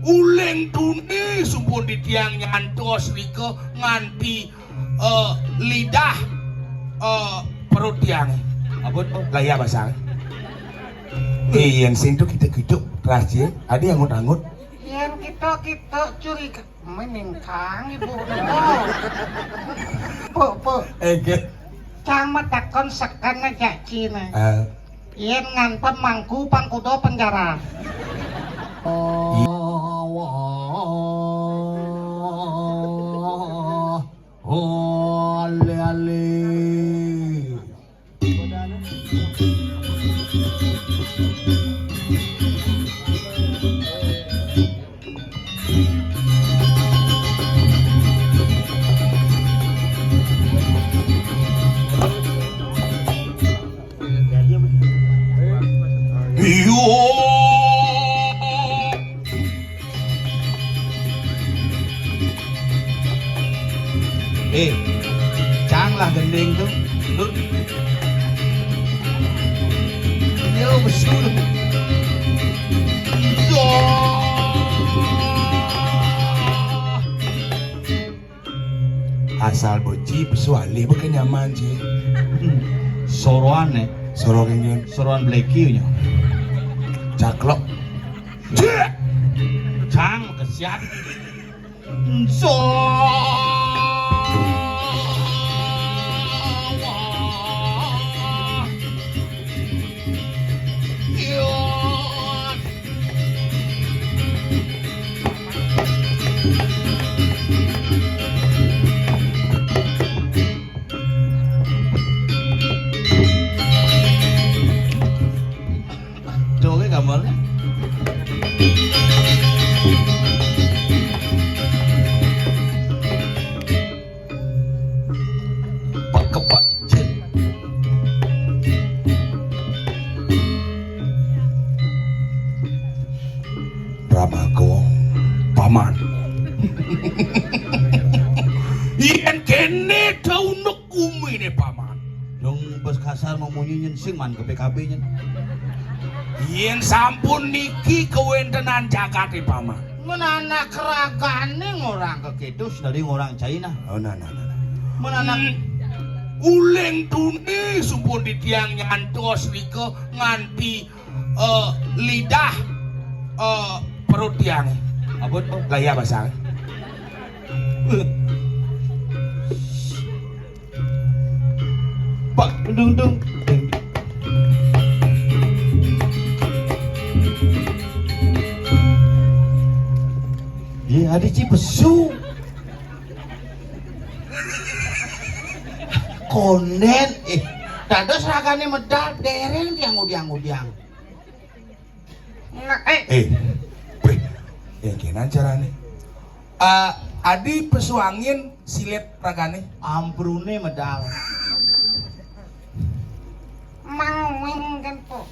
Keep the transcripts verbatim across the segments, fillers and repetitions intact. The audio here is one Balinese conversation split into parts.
Uling tuni sampun titiang nyantos nika nganti, eh, lidah, eh, perut tiange. Ampun, oh, lah iya, basang. Eh, yen sing tu kita kiduk, terus, Cing. Adi angut-angut. Yen kita, kita curiga. Meningkang ibu niko. Puk, puk. Ege. Cang matakon seken aja Cina. Eh. Yen ngantem mangku pangkudo penjara. Oh, ale, ale. Iyo. Eh, cang lah gending tu. Dur. Yo, besul. Yo. Asal beci pesu alih beken nyaman, Ci. Hmm. Soroan, eh. Soroan nyen. Soroan bleki nyo. Caklok. Cek. Cang kesian. So. Tuh, oke, gambar. Pak kepak, cek. Ramago, paman. Yen kene daunuk umine, paman. Dong bes kasar mamunyi nyen sing man ke P K B nyen. Yen sampun niki kawentenan jagate, paman. Men anak ragane ngorang ke ketus dari ngorang China. Oh, nah, nah, nah, nah. Men anak Hmm. Uling tuni sampun titiang nyantos nika nganti, eh, lidah, eh, perut tiange. Ampun, oh, lah iya, basang. Pak, dung, dung. Ye, adi ci pesu. Konden, eh, dados ragane medal, dereng tiang udiang-udiang. Nah, eh. Eh, weh, eh, kenan carane. Ah, adi pesu angin silet ragane. Amprune medal. Mang Wing kan, po.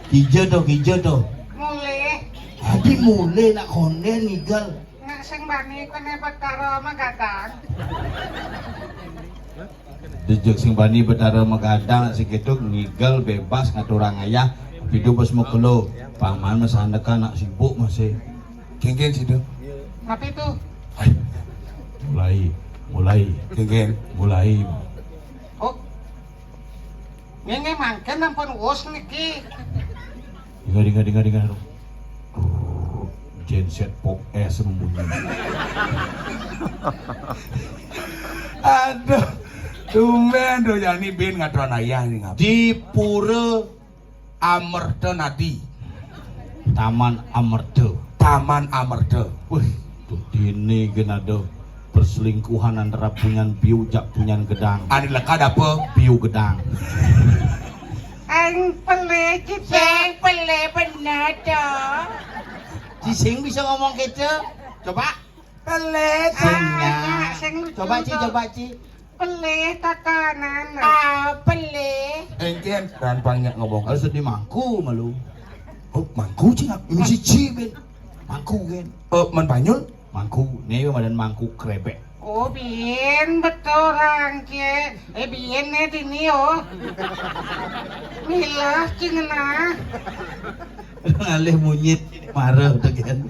Kija to, kija to. Mule. Adi mule nak konden ngigel. Nak sing bani kene Betara magadang. Dejek sing bani Betara magadang, sing ketuk ngigel bebas ngaturang ayah. Pidu bos mekelo. Paman masandekan nak sibuk masih. Kengken situ. Napi tu? Ai. Mulai, mulai. Kengken. Mulai. Oh. Ngene mangken ampun wus niki. Dengar, dengar, dengar, dengar. Genset pop es membunyi. Aduh. Tumben tuh, yani bin ngaturan ayah nih, ngap. Di Pura Amerta Nadi. Taman Amerta. Taman Amerta. Wih, tuh dini gen ada perselingkuhan antara punyan biu jak punyan gedang. Ane lekad apa? Biu gedang. Aing pelih, Cik. Sing pelih bener, dong. Ci sing bisa ngomong gitu? Coba. Pelih, Ci. Sing, ah, nah. Sing lucu, coba, Ci, dong. Coba, Ci. Pelih tatanan. Ah, pelih. Engken, dan pangnya ngomong. Harus di mangku malu. Oh, mangku, Ci, ngap-, misi Ci, ben. Mangku, gen. Oh, men Banyul? Mangku, ne madan mangku krebek. Oh, bien, betul, Rangke. Eh, bien, ne, dini, oh. Milah, Ci, ngenah. Ngalih munyit, marah udah kan.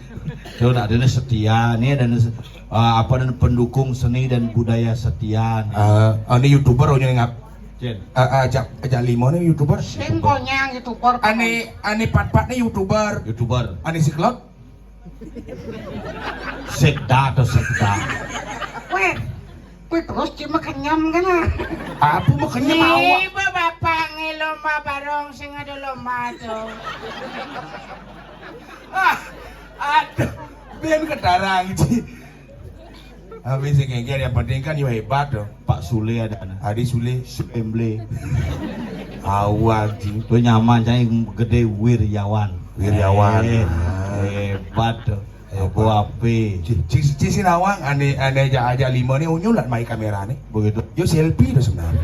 Yo, nak ada setia nih, ada, eh, apa, dan pendukung seni dan budaya setia nih. Eh, ini YouTuber, oh, ngap. Cen. Eh, eh, ajak, ajak lima nih YouTuber. Sing konyang YouTuber. Ane, ane pat-pat nih YouTuber. YouTuber. Ane siklot. Sekda atau sekda. Weh, kuwi terus cuma kenyam kan, ah? Apa mau kenyam awak? Ibu bapak ngelo ma barong sing ada loma tuh. Ah, aduh, ben kedarang, Ci. Tapi sing geger yang penting kan yo hebat tuh. Pak Sule ada, nah. Adi Sule. Sule Mble. Awak, Ci. Tuh nyaman, cai gede Wiryawan. Wiryawan. Eh, hebat tuh. Hebat. Apa ape? Ci, ci, ci si nawang, ane, ane aja, aja lima nih, unyu lah mai kamera nih. Begitu. Yo selfie tuh sebenarnya.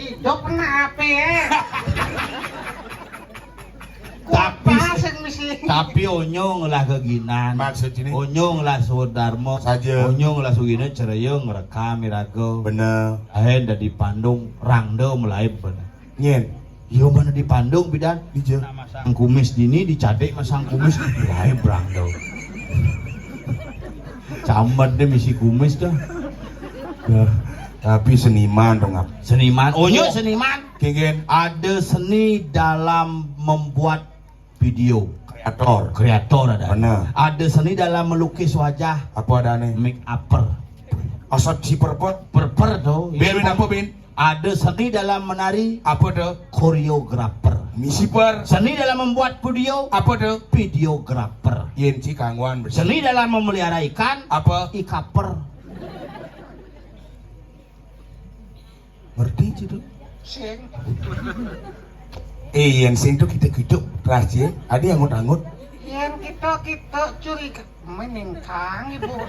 Ijo pernah ape, eh? Tapi, kuapa sing misi? Tapi onyo ngelah geginan. Maksud ini? Onyo ngelah suwud darma. Saja. Onyo ngelah sugina ceraya ngerekam iraga. Bener. Ae dadi pandung rangda melaib bener. Nyen. Yo mana di pandung bidan? Dija. Nah, masang kumis dini, dicadik masang kumis. Melaib rangda. Camet deh misi kumis dah. Dah. Tapi seniman dong, Ap. Seniman. Onyo seniman. Kengken. Ada seni dalam membuat video. Kreator. Kreator ada. Benar. Ada seni dalam melukis wajah. Apa ada nih? Make upper. Asal si perper. Perper tuh. Bin, bin apa, Bin? Ada seni dalam menari. Apa tuh? Koreografer. Misi per. Seni dalam membuat video. Apa tuh? Videografer. Yen ci kangguan bersih. Seni dalam memelihara ikan. Apa? Ikaper. Ngerti, Ci, tuh? Sing. Eh, yang sing tuh kita hidup, ras, ya. Ada yang ngut-ngut. Yang kita, kita curiga. Meningkang, Ibu. Eh,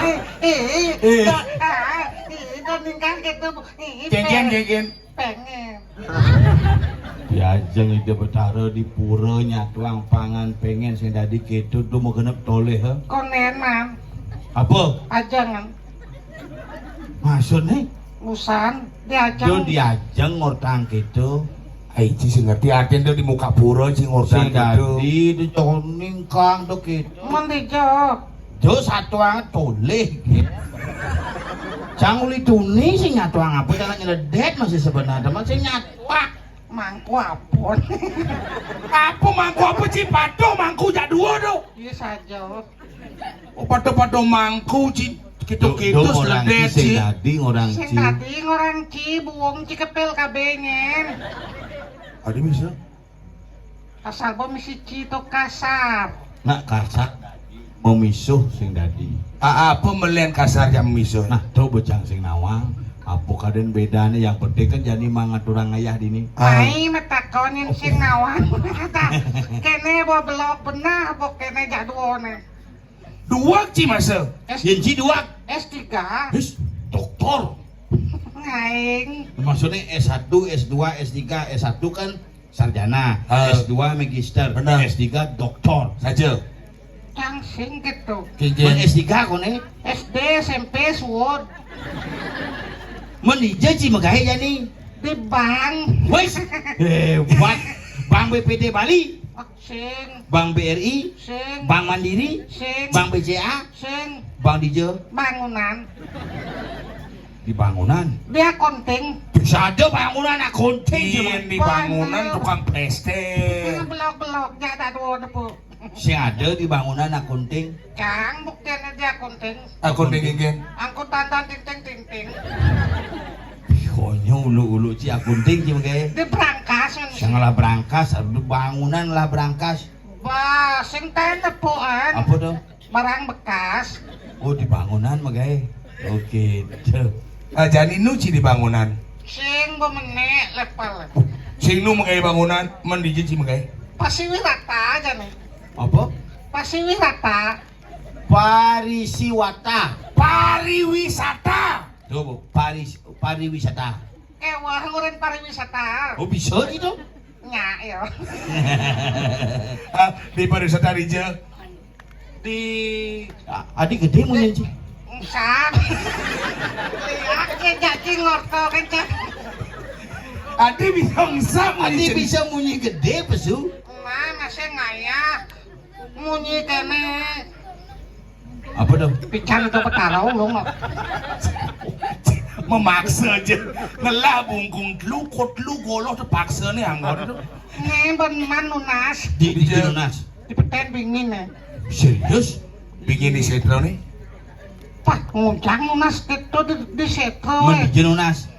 eh, eh, eh, eh, eh, eh, eh, ningkang kita, Bu. Eh, eh, Cen, cen, eh. Cen, cen. Pengen. Diajeng Ida Betara di pura nyatuang pangan pengen sing dadi keto tu mau genep toleh, ha? Konenan. Apa? Ajangan. Maksudnya? Usan, diajeng. Dia diajeng ngortang keto. Ai, ci sing ngerti artinya di muka pura sing ngortang keto. Sing dadi tu coning kang tu keto. Mendijo. Jo satuang toleh. Cang uli tuni sing nyatuang apa, jangan nyeledet masih sebenarnya, masih nyatuang. Mangku apa? Apa mangku apa, Ci? Patuh mangku jak dua tu. Iya saja. Oh, patuh-patuh mangku, Ci. Kita-kita seledet, Ci. Sing dadi ngorang, Ci. Sing dadi ngorang, Ci, buang Ci kepel kabengen. Ada bisa? Asal bo misi ci to kasar. Nak kasar memisuh sing dadi. A-, apa melian kasar yang memisuh? Nah, to bocang sing nawang. Apa kaden bedanya? Yang penting kan jani mangat orang ayah dini. Ah. Ai, matakonin sing nawang. Kene bo belok benah, bo kene jak duone. Dua ci masa. S-, Yen ci dua. S tiga. His, doktor. Ngaing. Maksudnya S satu, S dua, S tiga, S satu kan sarjana, ah. S dua magister, benar. S tiga doktor. Saja. Yang sing gitu. Kengken. Mun S tiga kone? S D, S M P, suwud. Mun dija ci megahe jani? Di bank. Wis. Hebat. Bank B P D Bali. Sing. Bank B R I. Sing. Bank Mandiri. Sing. Bank B C A. Sing. Bank dija. Bangunan. Di bangunan. Dia konting. Bisa aja bangunan akunting. Iya, di bangunan tukang plastik. Belok-belok, jak tak dua depu. Sing ada di bangunan akunting. Cang, buktine dia akunting. Akunting, akunting. Angkutan dan tinting-tinting. Konyo ulu-ulu ci akunting ci mengke. Di berangkas, kan? Sing lah berangkas, di bangunan lah berangkas. Wah, sing taen nepukan. Apa tuh? Barang bekas. Oh, di bangunan, megai. Oke, tuh. Ah, jani nu ci di bangunan. Sing bemenek level. Sing nu megai bangunan, men di ci megai. Pasiwirata aja nih. Apa? Pasiwirata. Parisiwata. Pariwisata. Tuh, Bu, paris-, pariwisata. Eh, wah, ngurin pariwisata. Oh, bisa gitu? Nya, ya. Ah, di pariwisata dija. Di, ah, adi gede mun ci. Sat. Lihat ya, jadi ngorto kan, Cak. Adi bisa ngesap. Adi bisa munyi gedé, pesu. Mana sing ngayah munyi kéné. Apa tuh? Pican itu petara ulung kok. Memaksa aja. Ngelah bungkung telu, kot telu, goloh terpaksa nih anggon itu. Né ben man nunas. Di, di, di nunas. Di petén bingin ya. Serius? Bingin di sétra nih? Pak, nguncang nunas gitu di, di sétra. Men, di nunas.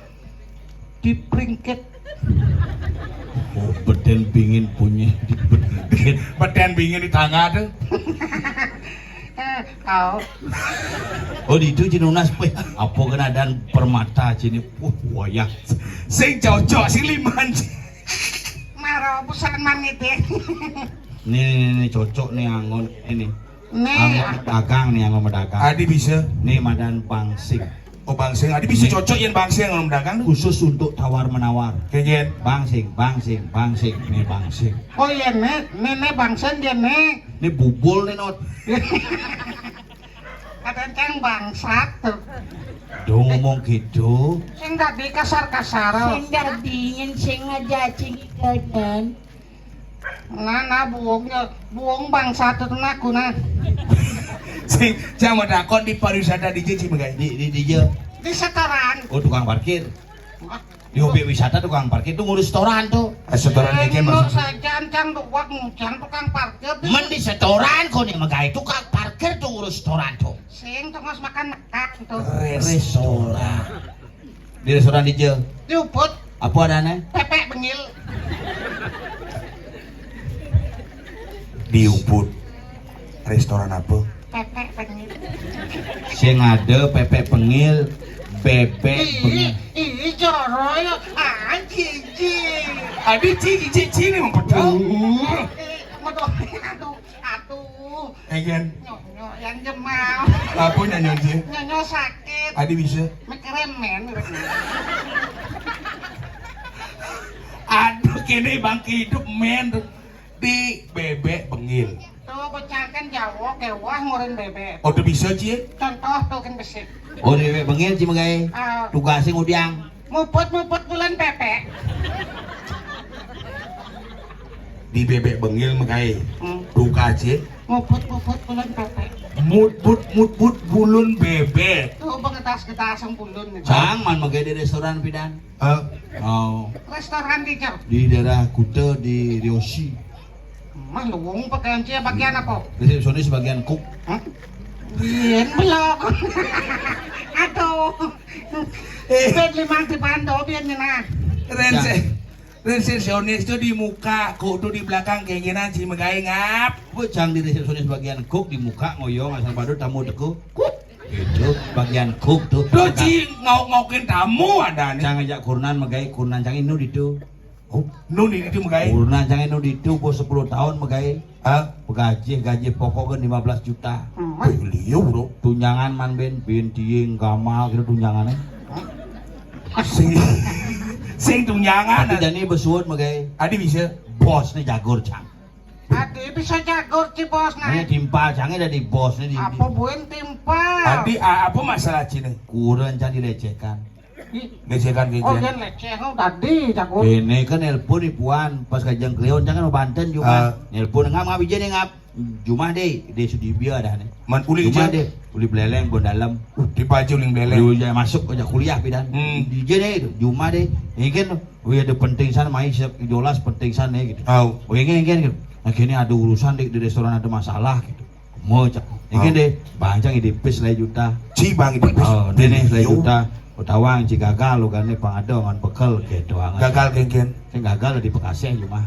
Di pringkit. Oh, beden bingin punya di pringkit. Beden bingin di tangga tuh. Eh, kau. Oh, di itu Cinunas, weh, apa kena dan permata sini. Wah, wayah. Sing cocok, sing liman. Maro pesan man gitu. Nih, nih, nih, cocok nih anggon ini. Nih. Anggon dagang nih, anggon dagang. Adi bisa. Nih, madan bangsing. Oh, bangsing. Adi bisa cocok yang bangsing, anggon dagang tuh. Khusus untuk tawar menawar. Kéngkén. Bangsing, bangsing, bangsing. Nih, bangsing. Oh iya, nih, nih, nih, bangsing dia, nih. Nih, bubul nih, Not. Kadang cang bangsat tuh. Dong ngomong gitu. Sing tadi kasar-kasar. Sing tadi yang sing ngajacing ikan. Nah, nah, buungnya, buung bangsat tuh naku, nah. Sing, cang mau takon di pariwisata di Cici, Megai. Di, di, di, di. Di setoran. Oh, tukang parkir. Wah. Di objek wisata tukang parkir tuh ngurus setoran tuh. Eh, setoran. Éh, kéngkén maksud. Sajan cang tuh, wah, nguncang tukang parkir tuh. Men di setoran kok nih, Megai, tukang parkir tuh ngurus setoran tuh. Sing tuh ngos makan makan tuh. Restoran. Di restoran di jé. Di Ubud. Apa adané? Pépék bengil. Di Ubud. Restoran apa? Pépék bengil. Sing ada pépék bengil, bébék bengil. Ih, ih, joro ya. Ah, cici. Adi cici, cici ini mempedak. Ih, aduh, aduh, aduh. Egen. Nyonyo yang jemal. Apa nyonyo, Ji? Nyonyo sakit. Adi bisa. Mikiré men. Aduh, kene bangké hidup men. Di bébék bengil. Tuh, pecahkan Jawa, kéwah ngurin bébék. Oh, tuh bisa, Ci? Contoh tuh kan besi. Oh, di bébék bengil, Ci, Megai. Ah. Tugasé ngudiang. Muput-muput bulan pépék. Di bébék bengil, Megai. Hmm. Tugasé. Muput-muput bulan pépék. Mutbut-mutbut bulun bébék. Tuh, pengetas-ketas yang bulun. Cang, man, Megai di restoran pidan. Eh, oh. Restoran di jauh. Di daerah Kuta, di Ryoshi. Mah luwung pakaian cia bagian apa? Resepsionis bagian cook. Hah? Yen belok. Aduh. Eh. Ben limang dipando biyen nyenah. Rense-, resepsionis tuh di muka, cook tuh di belakang, kayak gini, Ci Megai ngap. Bocang di resepsionis bagian cook di muka ngoyong asal badut tamu teko. Cook. Itu bagian cook tuh. Tuh, Ci, ngau-ngaukin tamu ada nih. Cang ajak kurenan Megai, kurenan cang inu ditu. Oh, nu di itu Megai. Kurenan cang inu ditu, bos sepuluh tahun Megai. Hah? Gaji, gaji pokok kan lima belas juta. Hmm. Wih, liu, Bro. Tunjangan man ben, ben tiing gamal gitu tunjangannya. Sing, sing tunjangan. Tapi jani besuut Megai. Adi bisa. Bos nih jagur cang. Adi bisa jagur ci bos nah. Ini timpal cangnya dari bos nih di. Apa buin timpal? Adi, a-, apa masalah cini? Kurang cang dilecehkan. Ih. Lecehkan gitu. Oh, ya. Leceh, oh, tadi jagur. Ini kan nelpon ipuan pas kajang Cleon cang kan Banten juga. Ah. Nelpon ngap ngap ijin ngap. Jumah deh, deh sudi bia dah nih. Man uli Jumah deh, uli Beleleng bon dalam. Uh, di baju uli Beleleng. Dia masuk aja kuliah pidan. Hmm. Ijin deh, Jumah deh. Ini kan, oh ya ada penting sana, mai siap jelas penting sana gitu. Tahu. Oh, ini kan gitu. Nah, kini ada urusan di, di restoran ada masalah gitu. Mau cak. Ini deh, bancang di pis lai juta. Ci bang di pis. Oh, ini lai juta. Utawang ci gagal lo kan pangado ngan bekel gitu. Gagal kéngkén. Sing gagal di Bekasi cuma.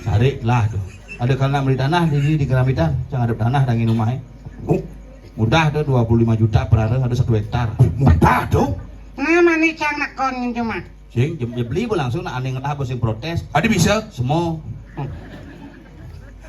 Cari lah tuh. Ada karena beli tanah di, di Keramitan, cang ada tanah dangin rumahnya. Oh. Mudah tuh dua puluh lima juta per hari ada satu hektar. Mudah tuh. Nah, mani cang nakon cuma. Sing, jem-, ya beli bu langsung, nah, aneh ngetah, sing protes. Adi bisa? Semua.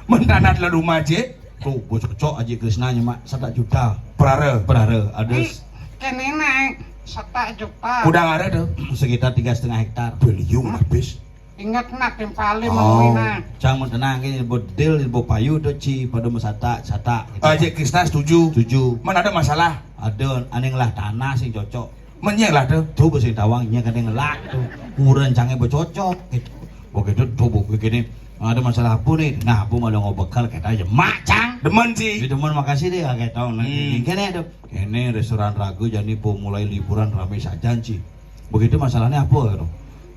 Mentanat lah rumah, Cik. Tuh, bos kecok Aji Krisna nyemak satu juta. Perara. Perara, ada. Ih, kene naik satu juta. Udah ada tuh. Sekitar tiga setengah hektar. Beliung habis. Inget nak timpalé. Oh, mengwina. Cang mun tenang, ini bo dil, bo payu to ci, pada masatak-satak gitu. Aja Krisna setuju. Setuju. Mana ada masalah? Ada, ané ngelah tanah sing cocok. Menyé lah tuh. Tuh, besi tawang, nya kadé ngelah tuh. Kurencangé becocok gitu. Begitu tuh, bu, gini. Ada masalah apa nih? Nah, aku malah ngobekel kata ya mak, Cang. Demen sih. Ya, demen, makasih deh, kayak tahu. Nah, hmm, gini tuh. Ini restoran Raga jadi po mulai liburan ramé sajan ci. Begitu masalahnya apa gitu.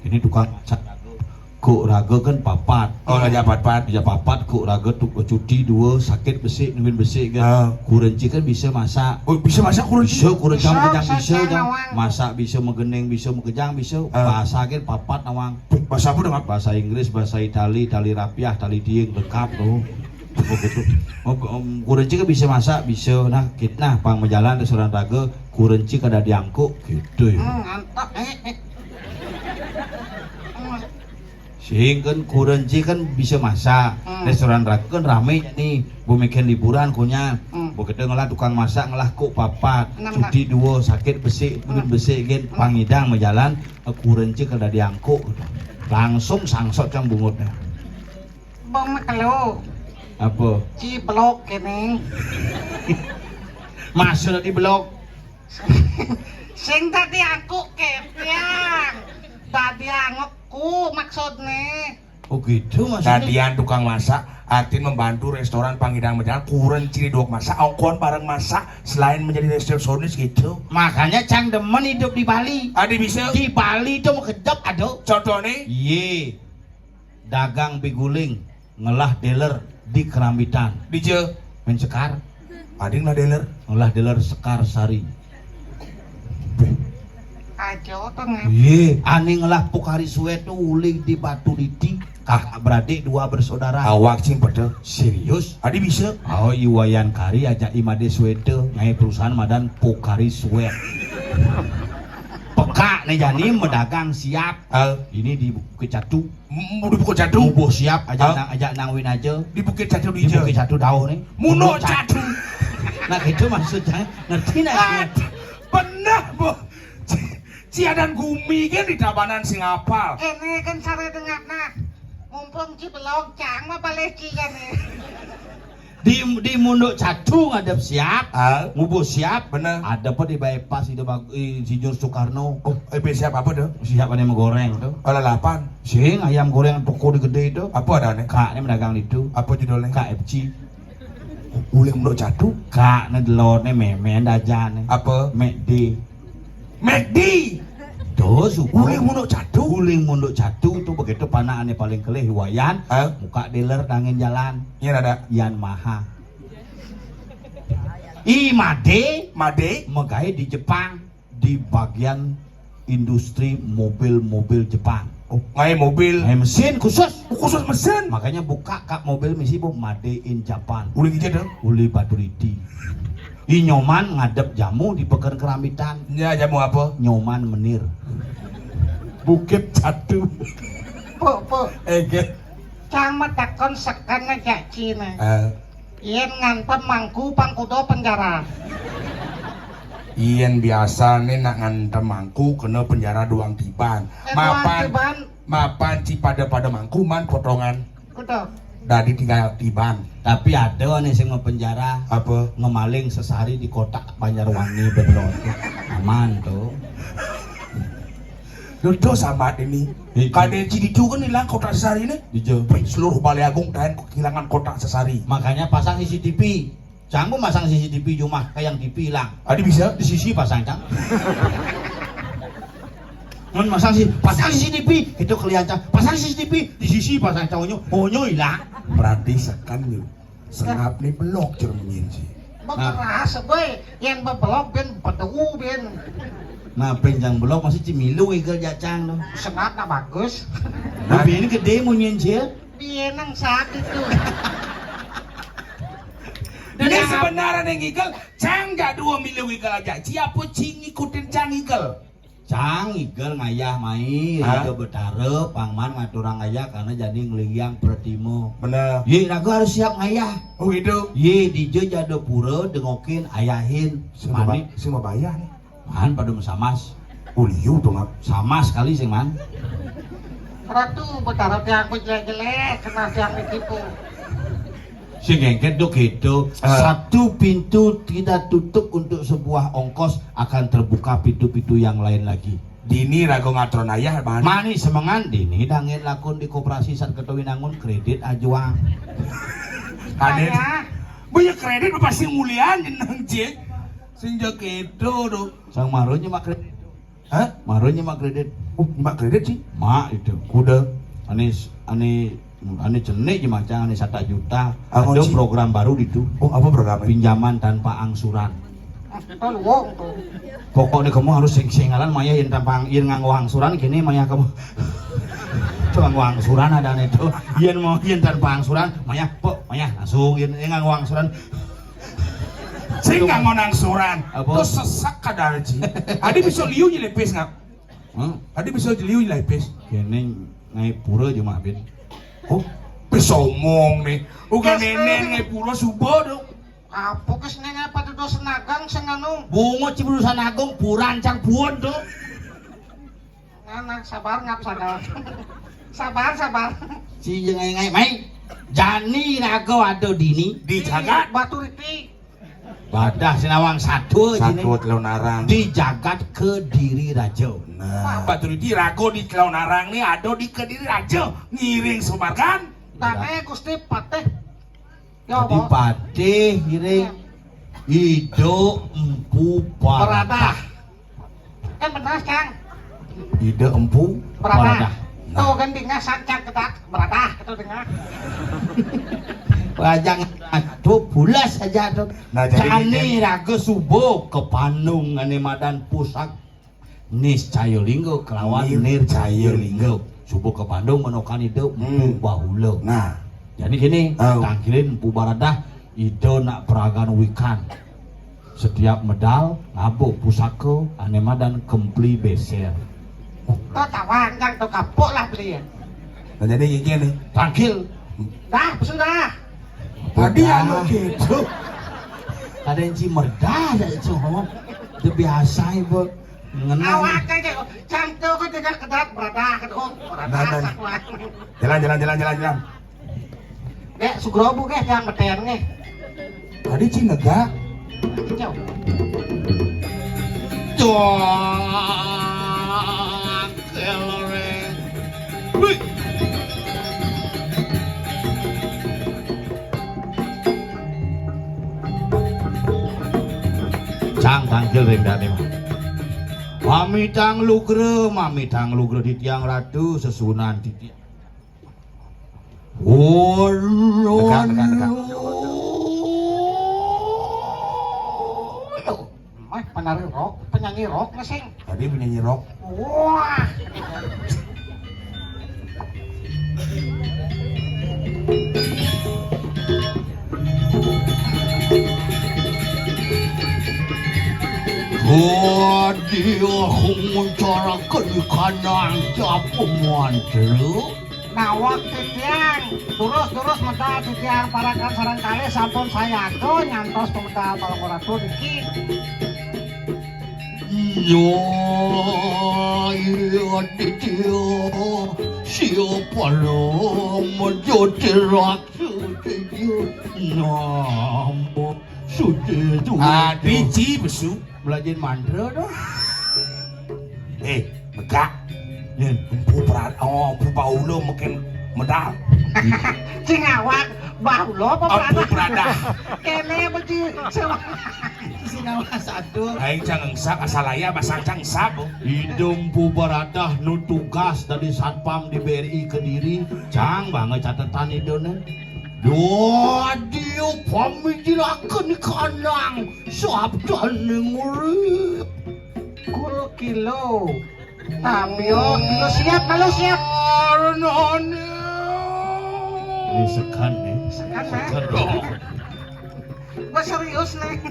Ini tukang masak Raga. Kok Raga kan papat. Oh, raja papat. Raja papat, kok Raga tuh cuti dua, sakit besik, nungguin besik kan. Ah. Kurenci kan bisa masak. Oh, bisa masak kurenci? Bisa, kurencang kejang bisa, bisa, Jang. Nawang. Masak bisa, megening bisa, mekejang bisa. Ah. Bahasa kan papat nawang. Bahasa apa dong? Bahasa Inggris, bahasa Itali, tali rapiah, tali dieng, lengkap tuh. Oh, gitu. Oh, um, kurenci kan bisa masak, bisa. Nah, kita nah pang majalan restoran Raga, kurenci kada diangkuk gitu ya. Hmm, mantap, eh, eh. Hmm. Sing kan kurenci kan bisa masak. Hmm. Restoran Raga kan ramé nih. Bumikin liburan kunya. Hmm. Begitu ngelah tukang masak, ngelah kok papat. Enam, cuti dua, sakit besik, hmm, besik kan. Hmm. Pangidang majalan, kurenci kada diangkuk. Langsung sangsot kan bungutnya. Bang Makelo. Apa? Ci blok kene. Maksud di blok. Sing tadi aku kepiang. Tadi angokku maksudnya. Oh gitu maksudnya. Tadian tukang masak, artin membantu restoran Pangidang Menjangan, kuren ciri dok masak, ongkoan bareng masak, selain menjadi resepsionis gitu. Makanya Cang demen hidup di Bali. Adi bisa. Di Bali itu mau kejep, aduh. Contohnya? Iya. Dagang biguling, ngelah dealer di Kerambitan. Di je. Main sekar. Ading lah dealer. Ngelah dealer Sekar Sari. Beh. Aja tuh nge- Iya, ané ngelah Pocari Sweat tuh uli di Batu Liti. Kakak beradik dua bersaudara. Awak sing pada. Serius? Adi bisa. Oh, Iwayan Kari aja Imade Sweat tuh. Ngai perusahaan madan Pocari Sweat. Peka nih jani medagang siap. Ah. Ini di Bukit Catu. M-, di Bukit Catu. Bubuh siap aja. Hah? Nang, aja nang win aja. Di Bukit Catu. Di je. Bukit Catu dauh nih. Muno Catu. Nah, gitu maksudnya. Ngerti nah? Pernah, Bu. Ci-, ciadan gumi kan di Tabanan sing apal. Kene kan sare dengak nah. Mumpung ci belog cang mah baleh ci kan nih. Di, di Munduk Catu ngadep siap, ah, ngubuh siap. Bener. Ada apa di bypass itu bag-, Insinyur Soekarno. Oh, eh, siap apa tuh? Siap ada yang goreng tuh. Kalau lapan. Sing ayam goreng toko di gede itu. Apa ada nih? Kak ini medagang itu. Apa judulnya? K F C. Uling Munduk Catu. Kak ini delone memen dajane. Apa? McD. McD. Tuh, suku. Uling Munduk Catu. Uling Munduk Catu tuh begitu panakane paling kelih Wayan. Hah? Muka dealer nangin jalan. Iya ada. Yan Maha. I Made. Made. Megai di Jepang di bagian industri mobil-mobil Jepang. Oh, ngai mobil. Ngai mesin khusus. Oh, khusus mesin. Makanya buka kak mobil misi bu Made in Japan. Uling aja dong. Uli Batu Liti. I Nyoman ngadep jamu di Pekan Kerambitan. Ya, jamu apa? Nyoman Menir. Bukit Catu. Pok, pok. Eh, ge. Cang matakon sekan aja Cina. Eh. Yen ngantem mangku pangkudo penjara. Yen biasa nih nak ngantem mangku kena penjara doang tiban. Eh, doang mapan tiban. Mapan ci pada-pada mangku man potongan. Kudu. Dadi tinggal tiban. Tapi ada nih sing mau penjara. Apa? Ngemaling sesari di kotak Banjarwangi belum. Aman tuh. Dodo sama ini. Iya. Kadé ci ditu kan hilang kotak sesari ini. Iya. Seluruh Balai Agung tahan kehilangan kotak sesari. Makanya pasang C C T V. Cang mau masang C C T V di rumah, kayak yang T V hilang. Adi bisa? Di sisi pasang, Cang. Mun masang si, pasang C C T V, itu kelihatan. Pasang C C T V, di sisi pasang, Cang. Onyo, onyo hilang. Berarti sekan nih. Sengap nih belok cermin sih. Bekeras, boy. Yang bebelok ben bedu ben. Nah, penjang belok masih cimilu igel jacang tuh. Sengap nak bagus. Tapi ini gede munyin sih. Bienang sakit tuh. Ini sebenarnya yang igel, cang jak dua milu igel aja. Siapa cing ngikutin cang igel? Cang igel ngayah mai, hah? Raja Betara, pangman ngaturang ngayah karena jadi ngeliang pertimo. Bener. Ye, raga harus siap ngayah. Oh gitu. Ye, dija jada pura dengokin ayahin. Sing mani. Sing bayar nih. Man pada samas. Oh, liu dong, Ab. Sama sekali sing man. Ratu Betara tiang ku jelek-jelek, kena tiang ditipu. Sing engket dok itu, satu pintu tidak tutup untuk sebuah ongkos, akan terbuka pintu-pintu yang lain lagi. Dini rago ngatron ayah, Bang. Mani semengan dini dangin lakun di koperasi sat ketawinangun kredit ajuang. Kadit. Ayah. Banyak kredit pasti mulian jeneng, Cik. Sing jak itu, dok. Sang Maro nyemak kredit. Hah? Maro nyemak kredit. Oh, nyemak kredit sih. Mak itu. Kuda. Ane ane ane cenik nyemak cang ane satu juta. Ada program baru itu. Oh, apa programnya? Pinjaman tanpa angsuran. Kita luwung tuh. Pokoknya kamu harus sing-singalan maya yang tanpa yang nganggo angsuran gini maya kamu. Coba nganggo angsuran ada nih tuh. Yang mau yang tanpa angsuran maya pok maya langsung yang nganggo angsuran. Sing nggak mau nangsuran. Apa? Terus sesak kadal ji. Adi bisa liu nyi lepis nggak? Hmm? Adi bisa liu nyi lepis. Kene ngai pura aja mah bin. Oh, bisa omong nih. Uga nenen ngai pura subuh dong. Apa kes neng apa tuh senagang sing anu? Bungo ciburu sanagung puran cang puon tuh. Nah, nah, sabar ngap sabar. Sabar, sabar. Si jengai ngai mai. Jani rago ado dini. Di jagat. Batu Riti. Badah sinawang satu sini. Satu telonarang. Di jagat Kediri Raja. Nah. Batu Riti rago di telonarang nih ado di Kediri Raja. Ngiring semargan. Tane Gusti Patih. Ya, Tadi apa? Patih ngiring. Ido empu baradah. Kan benar, Cang. Ida empu baradah. Baradah. Nah. Tuh kan dengar sancang ketak baradah itu dengar. Wajang tuh pulas aja tuh. Nah, jadi Cani ini raga subuh ke Panung ane madan pusat Niscaya Lingga kelawan Nircaya Lingga. Subuh ke Panung menokan ida empu bahula. Nah. Jadi gini, tangkilin empu baradah ida nak peragan wikan. Setiap medal ngabuk pusaka ane madan kempli beser. Kau tawang kan kau kapok lah beli ya. Nah, jadi gini nih. Tangkil. Dah, sudah. Tadi anu gitu. Ada yang cimerdah aja itu ngomong. Itu biasa ibu. Ngenang. Awak aja. Jantung kau tidak kedat beradah, keduh beradah. Nah, nah, nah. Jalan, jalan, jalan, jalan, jalan. Dek, sugrobu ke yang beten ke. Tadi cinega. Jauh. Tuang kelore. Wih. Cang tangkil ring dane. Mamitang lugra, mamitang lugra di tiang ratu sesunan titi. Tekan, tekan, tekan. Mah penari rock, penyanyi rock ngesing. Tadi penyanyi rock. Wah. Waduh, aku nguncarakan ikan nang capung mantra. Nawak titiang, durus-durus medal titiang parakan sareng kalih sampun sayaga nyantos pemedal Palungguh Ratu niki. Iya, iya, Ditya, siapa lo menjadi raksasa nama suci itu? Ah, biji besu. Belajar mantra dong. Eh, megak. Yen. Empu pra-, oh, empu baula mungkin medal. Sing awak baula apa empu prada? Prada. Kene beci sewa. Sing awak satu. Aing cang engsap asal aya basang cang engsap. Ida empu baradah nu tugas dari satpam di B R I Kediri, cang banget catatan idone. Dua dia pamijilaken kanang sabdaning urip. Kul kilo. Tamio kilo siap, malu siap. Arnane. Ini sekan nih. Sekan, Nek. Sekan, Nek. Gua serius nih.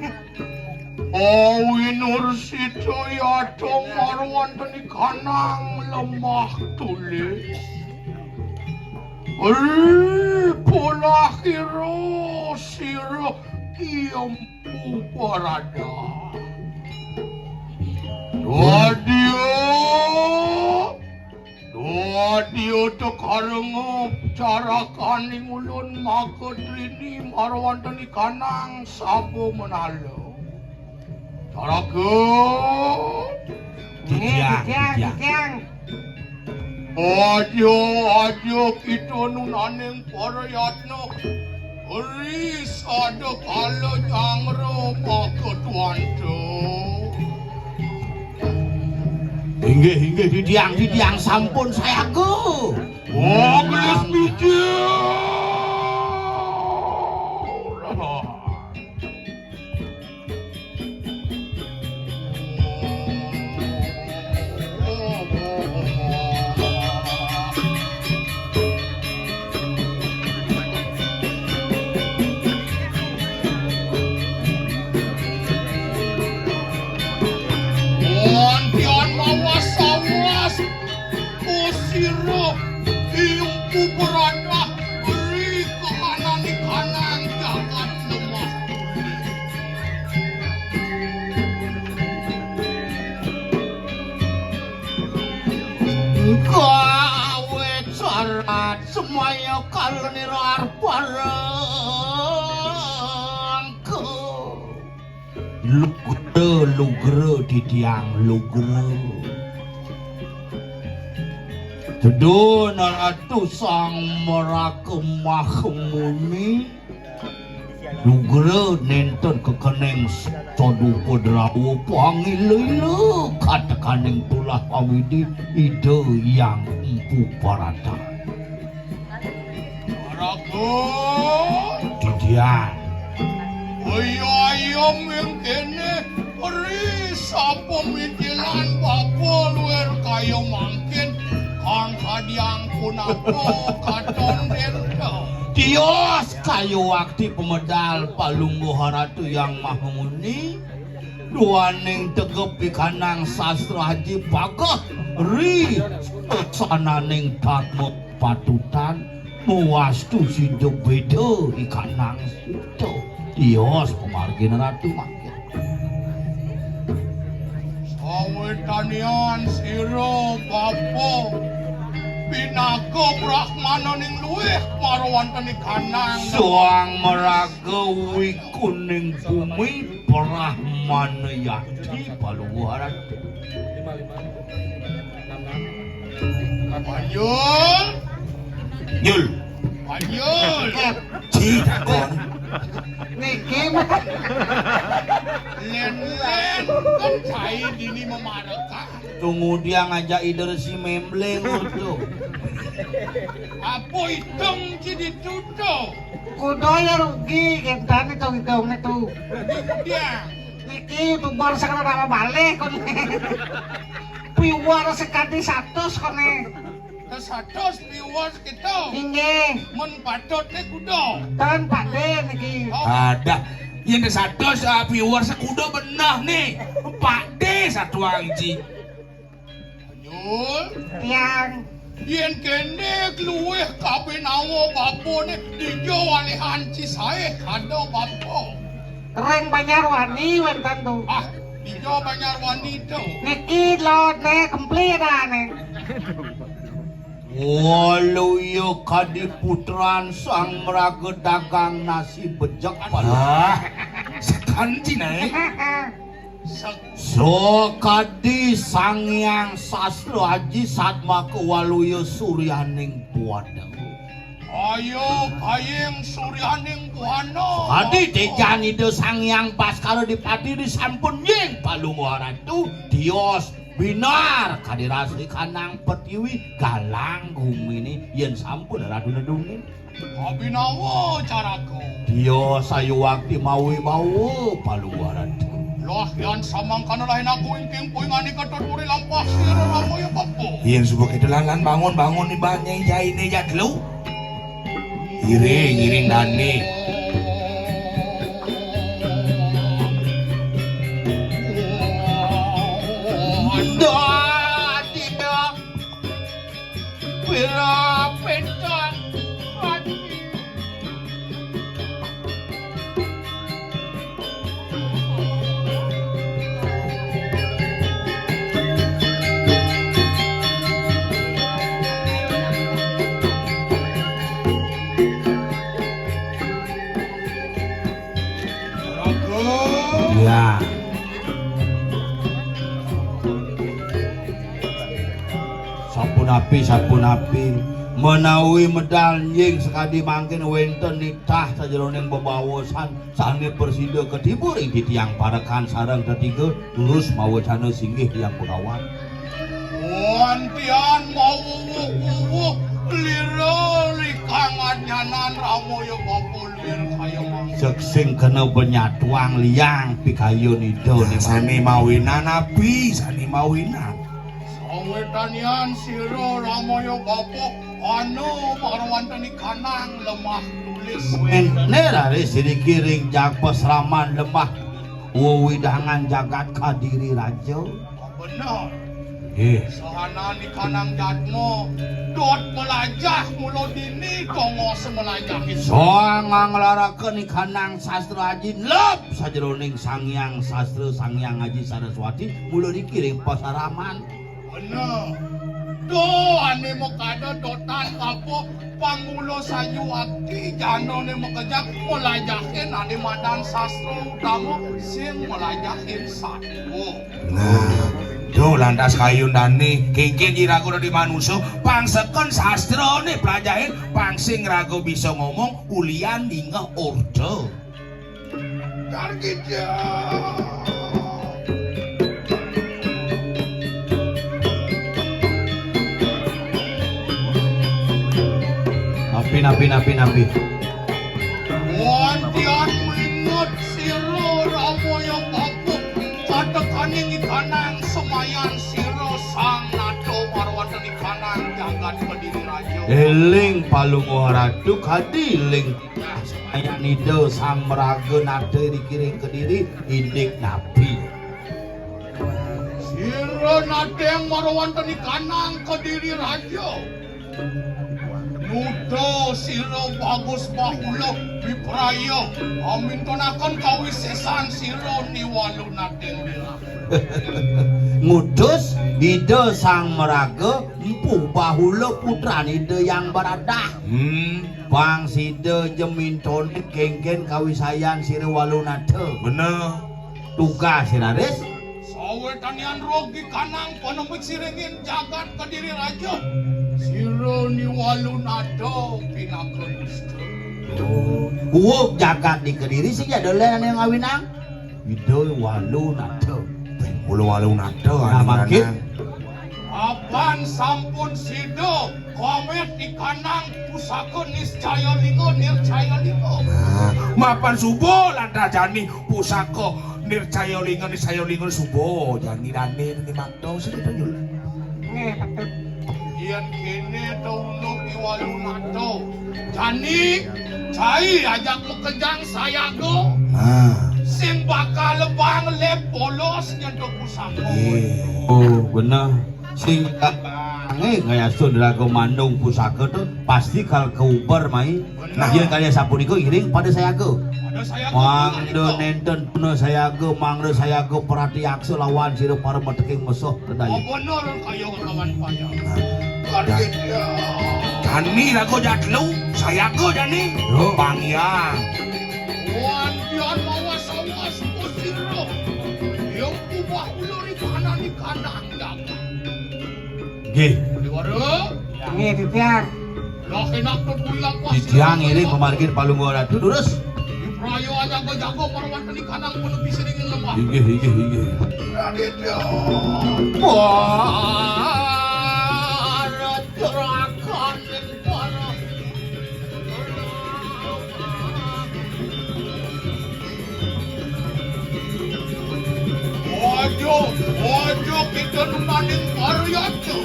Awi Nursita yata marwanteni kanang lemah tulis. Ri polah ira sira ki empu parada. Wadia. Wadya tekarenga carakaning ulun maka trini marwanteni kanang saba menala. Caraka. Titiang, titiang, titiang. Titiang. Aja, aja kita nunaning parayatna. Ri sada kala jangra maka tuanta. Inggih, inggih, titiang, titiang sampun sayaga. Wah, gelis mijil. Wonten mawas-awas, usira, iungku beradah, beri kehananing kanang jagat lemah. Gawe carat semaya kalenira arparangka. Lugra, lugra, titiang lugra. Sedana Ratu Sang Maraga Mahmuni. Lugra nenten kekening sadupa drawa pangila-ila katekaning tulah pawidi Ida Hyang Empu Parata. Maraga. Didian. Iya, iya, mengkene. Ri sapa mitilan bapa luir kaya mangkin, kang kadiang punapa katon denta. Tios kaya wakti pemedal Palungguh Ratu Hyang Mahmuni, duaning tegep ikanang sastra aji pageh ri sananing tatma patutan, muastu sida beda ikanang suta. Tios pamargin Ratu mangkin. Sawetanian sira bapa pinaka brahmana ning luih marwanteni kanang. Suang maraga wikuning bumi brahmana yati Palungguh Ratu. Panjul. Nyul. Panjul. Ci takon. Niki mah. Len-len kan cai dini memarekan. Tunggu dia ngajak Ida Resi Membleng tuh. Apa hitung ci ditutup? Kuda ya rugi, gentan itu hidungnya tuh. Rugi kuda. Niki YouTuber sekarang nama balik kone. Viewer sekadi satus kone. Satus viewer kita. Inggih. Men patut ni kuda. Ten Pak De niki. Oh. Ada. Yen satus, ah, viewer sekuda benah ni. Pak De satuang ji. Yul. Tiang. Yen kene luwih kabinawa bapane dija walihan cisae kada bapa. Ring Banjarwani wenten tu. Ah, dija Banjarwani tu. Niki lone kempli dane. Waluya kadi putran sang mraga dagang nasi bejek. Ah, sekan cinae. Sakadi Sang Hyang Sastra Aji Satmaka Waluya Suryaning Buana. Ayo kayeng Suryaning Buana. Sakadi tejan Ida Sang Hyang Baskara Dipati disampun nying Palungguh Ratu tios binar kadi rasa kanang pertiwi galang gumine yen sampun Ratu nedungin. Abinawa caraku. Dia sayuwakti mawi bawa paluaran. Lah yan samangkana lain aku ingking puingani ketut muri lampah sira Rama ya bapa. Yen suba kedelan lan bangun-bangun ni banyai jaine jatlu. Iring, iring dane. Dah, tidak. Pira pinten ati. Sapunapi menawi medal nggih sakadi mangkin wénten nitah sajeroning bebaosan sané prasida katiba ring titiang parekan sareng tetiga, durus mawacana singgih Hyang Begawan. Wantian mawuwuh-wuwuh lira likang anyanan ramaya bapa lir kaya mangsa. Seksing kena benyatuang liang pikayun ida. Nah, sané mawinan napi? Sané mawinan. Sawetanian sira ramaya bapa ana marwanten ikanang lemah tulis. Né raris iriki ring jag pasraman lemah wewidangan jagat Kadiri Raja. Bener. Nggih. Sahanan ikanang jadma dot malajah mula dini tongos malajahin. Soang nglarakaken ikanang sastra aji lep sajeroning Sang Hyang Sastra, Sang Hyang Aji Saraswati, mula niki ring pasraman. Bener. Duh, ané makada dotan apa pangula sayu akti janané makejang malajahin ané madan sastra utama sing malajahin satua. Nah, duh lantas kayun dané, kéngkén iraga dadi manusa, pang seken sastrané plajahin, pang sing raga bisa ngomong ulian dingeh orta. Targita. Napi, napi, napi, napi. Wantian minut sira ramaya bapa katekaning ikanang semayan sira sang nata marwanten ikanang jagat Kediri Raja. Éling Palungguh Ratu kadi éling Nah, semayan Ida Sang Maraga nata iriki ring Kediri, indik napi? Sira nateng marwanten ikanang Kediri Raja. Nuda sira bagus bahula wipraya, amintunaken kawisésan sira niwalu nateng wiraga. Ngutus Ida Sang Maraga, Empu Bahula putran Ida Hyang Baradah. Hmm. Pang sida ja mintonin kéngkén kawisayan sira walu nata. Bener. Tugas sira, Ris. Sawetanian rogi kanang panemik siringin jagat Kediri Raja. Sira niwalu nata pinaka dusta. Oh. Uug jagat di Kediri sing ya dolen ané ngawinang. Ida walu nata. Mula walu nata. Nah, anu mangkin. Apan sampun sida komet ikanang pusaka niscaya linga, nircaya linga. Nah, mapan suba lantas jani pusaka nircaya linga, niscaya linga suba jani dané niki makta sida, Yul. Nggih, patut. Yén kéné ta unduk i walu nata. Jani, cai ajak makejang sayaga. Ah. Sing bakal lebang lép bolos nyentuk pusaka. Nggih. Oh, bener. Sing nggih ngayasun raga mandung pusaka to, pasti kal kauber mai. Nah. Yén kali sapunika iring pada sayaga. Pada sayaga. Mangda nénten puna sayaga, mangda sayaga pratiaksa lawan sira para meteking mesuh. Kedah, ya. Oh, bener kaya lawan payah. Nah. Jani raga jatlu, sayaga jani. Yo. Pangyang. Wan pian mawas-awas kusira. Ya kubah ulur ibanan di kandang jagat. Nggih. Diwara. Nggih, titiang. Lah enak to pulang pas. Titiang ngiring pamargin Palungguh Ratu, durus. Ibraya aja jago para wanteni kanang pun bisa dingin lemah. Inggih, inggih, inggih. Raditya. Wah, terakan para. Aja, aja kita numaning pariyata.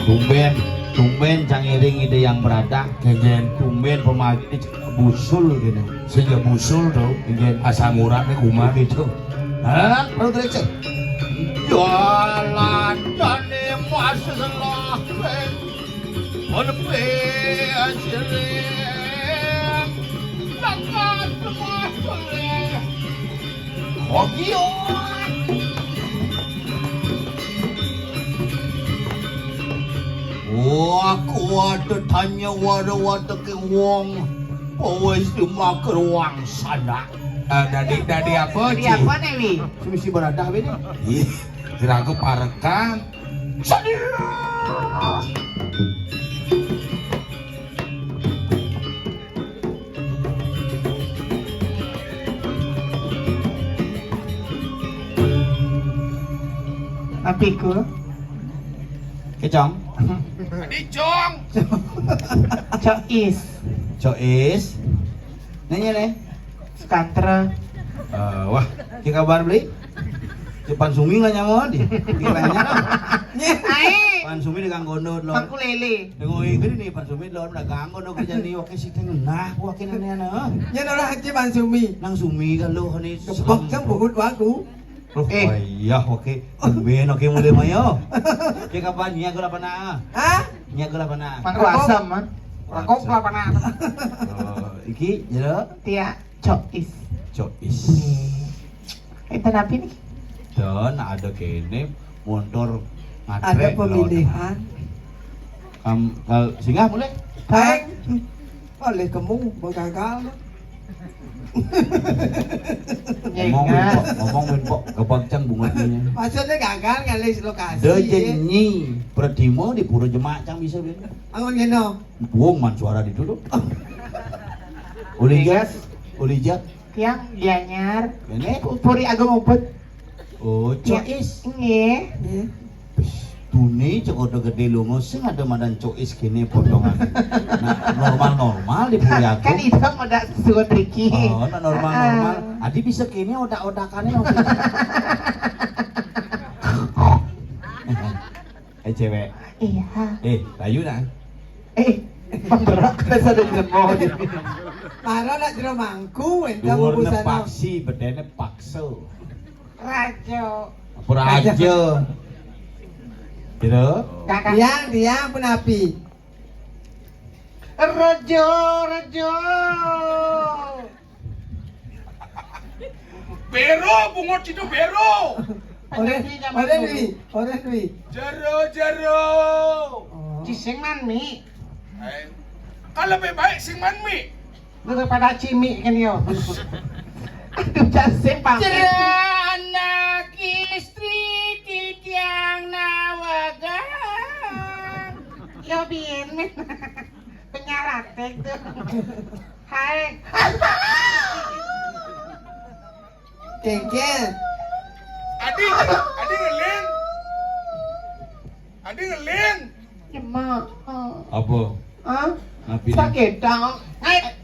Tumbén, tumbén cang iring Ida Hyang Baradah. Kéngkén. Tumbén pemagi busul kéné. Sing ya busul to. Inggih. Asam uratné kumat. Gitu. Hah? Perlu direksi. Jalan jani masih selahin. Menepi asiring. Lakat lemah pelih. Kogion. Aku ada tanya wara-wara ke wong. Pawis di makruang sana. Ah, dadi, dadi apa, Dadi Ci? Apa nih, Wi? Mesti beradah, Wi, nih. Ih, kira aku parekan. Sadira. Apiku. Kecong. Dicong. Cois. Cois. Nanya nih. Skantra. Eh, wah, ki kabar beli? Ci Pan Sumi nggak nyaman di. Di banyak. Ae. Pan Sumi dengan gondot lo. Pakulele. Dengan ini nih Pan Sumi lo udah ganggu dong kerja nih, oke sih, nah, oke, aneh-aneh. Nya ora Ci Pan Sumi. Nang Sumi kalau nih. Kebak jam buhut waku. Loh, eh. Oh iya, oke. Tumben, oke, mulai mayo. Oke, kapan? Nya gula panah. Hah? Nya gula panah. Mangko asam, ah. Rokok gula panah. Oh, iki, jero? Tia, cois. Cois. Enten apa nih? Dan ada kene motor. Ada ngatre, pemilihan. Kam, kal, singgah mulai. Hah? Oleh kamu gagal. Ngomong, Win, Pok. Ngomong, Win, Pok. Gampang cang bunga ini. Maksudnya gagal ngalih lokasi. Ada jenyi Pradima di Pura Jemak, cang bisa, Win. Angon ngeno. Wong man suara di dulu. Ulija, Ulija. Tiang Gianyar. Ini? Puri Agung Uput. Oh, ya. Cois. Nggih. Nggih. Duni cek odo gede lungo sing ada madan cois kene potongan. Nah, normal-normal di Puri Agung. Kan itu modal suwun Riki. Oh, nah, normal-normal. Ah. Adi bisa kene odak-odakannya. Eh, cewek. Iya. Eh, layu nah. Eh, pemberat saya ada di bawah ini. Para nak jero mangku, entah. Dhuwurne busana. Paksi, bedene paksa. Raja. Apa raja? Raja. Gitu. Kakak. Tiang, tiang, punapi? Raja, raja. Bero, bungut itu bero. Oren, oren wi, oren wi. Jero, jero. Oh. Ci sing man mi. Eh. Kan lebih baik sing man mi. Daripada cimi kan yo. Aduh, jasik banget. Jero anak istri titiang nawagan. Yo, biyen, men. Penyaratek tuh. Hai. Kengken. Adi, Adi ngelin. Adi ngelin. Cuma. Apa? Hah? Napi? Sakit dong. Hai.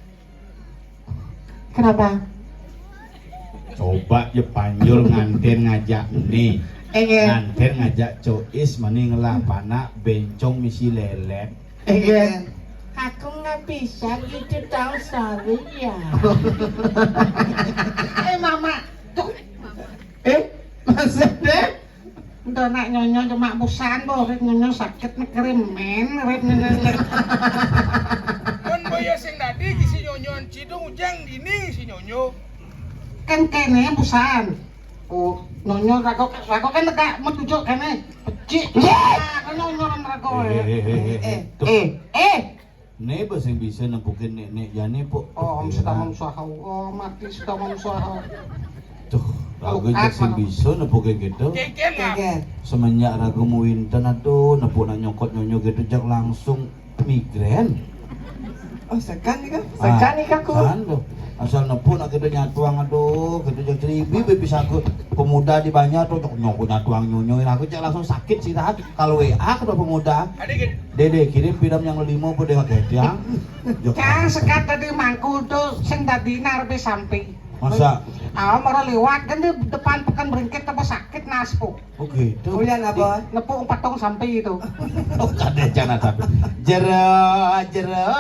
Kenapa? Coba je panjul nganten ngajak nih. Enggak. Nganten ngajak Cois mani ngelah panak bencong misi lelet. Iya. Aku nggak bisa gitu, tahu, sorry ya. Eh, Mama, tuh. Eh, maksudnya? Udah nak nyonyo cuma busan, boh, rek nyonyo sakit nih, keremen, rek nyonyo. Kan boya sing tadi, si nyonyoan cidung ujang dini si nyonyo. Kan kene busan. Oh, nyonyo rago, rago kan tegak metujuk kene. Pecik. Iya. Ah, kan nyonyo kan rago ya. Eh, eh, eh, eh. Eh, tuh. Eh, eh. Ne bes sing bisa nempukin nek-nek jane, Pok. Oh, om sudah mem suahau. Oh, mati sudah mem suahau. Tuh, rago jak sing bisa nempukin gitu. Kengken. Semenjak rago mu winten, aduh, nepuk nak nyokot nyonyo gitu jak langsung migrain. Oh, sekan nih, Kak? Ah, sekan nih, Kak, ku. Sekan tuh. Asal nepuk nak kita nyatuang, aduh, kita jadi ibi, ibi bisa ke pemuda di banyak tuh, cok nyoko nyatuang nyonyo, aku cek langsung sakit sih, tahan. Kalau W A ke pemuda, Dede kirim pidam yang lima pun dengan ketiang. Cang sekat tadi mangku tuh, sing tadi narbe sampai. Masa? Ah, mara lewat kan di depan pekan berengket apa sakit naspo. Oh gitu. Kuliah apa? Nepuk patung sampai itu. Oh, kada jangan tapi. Jero, jero,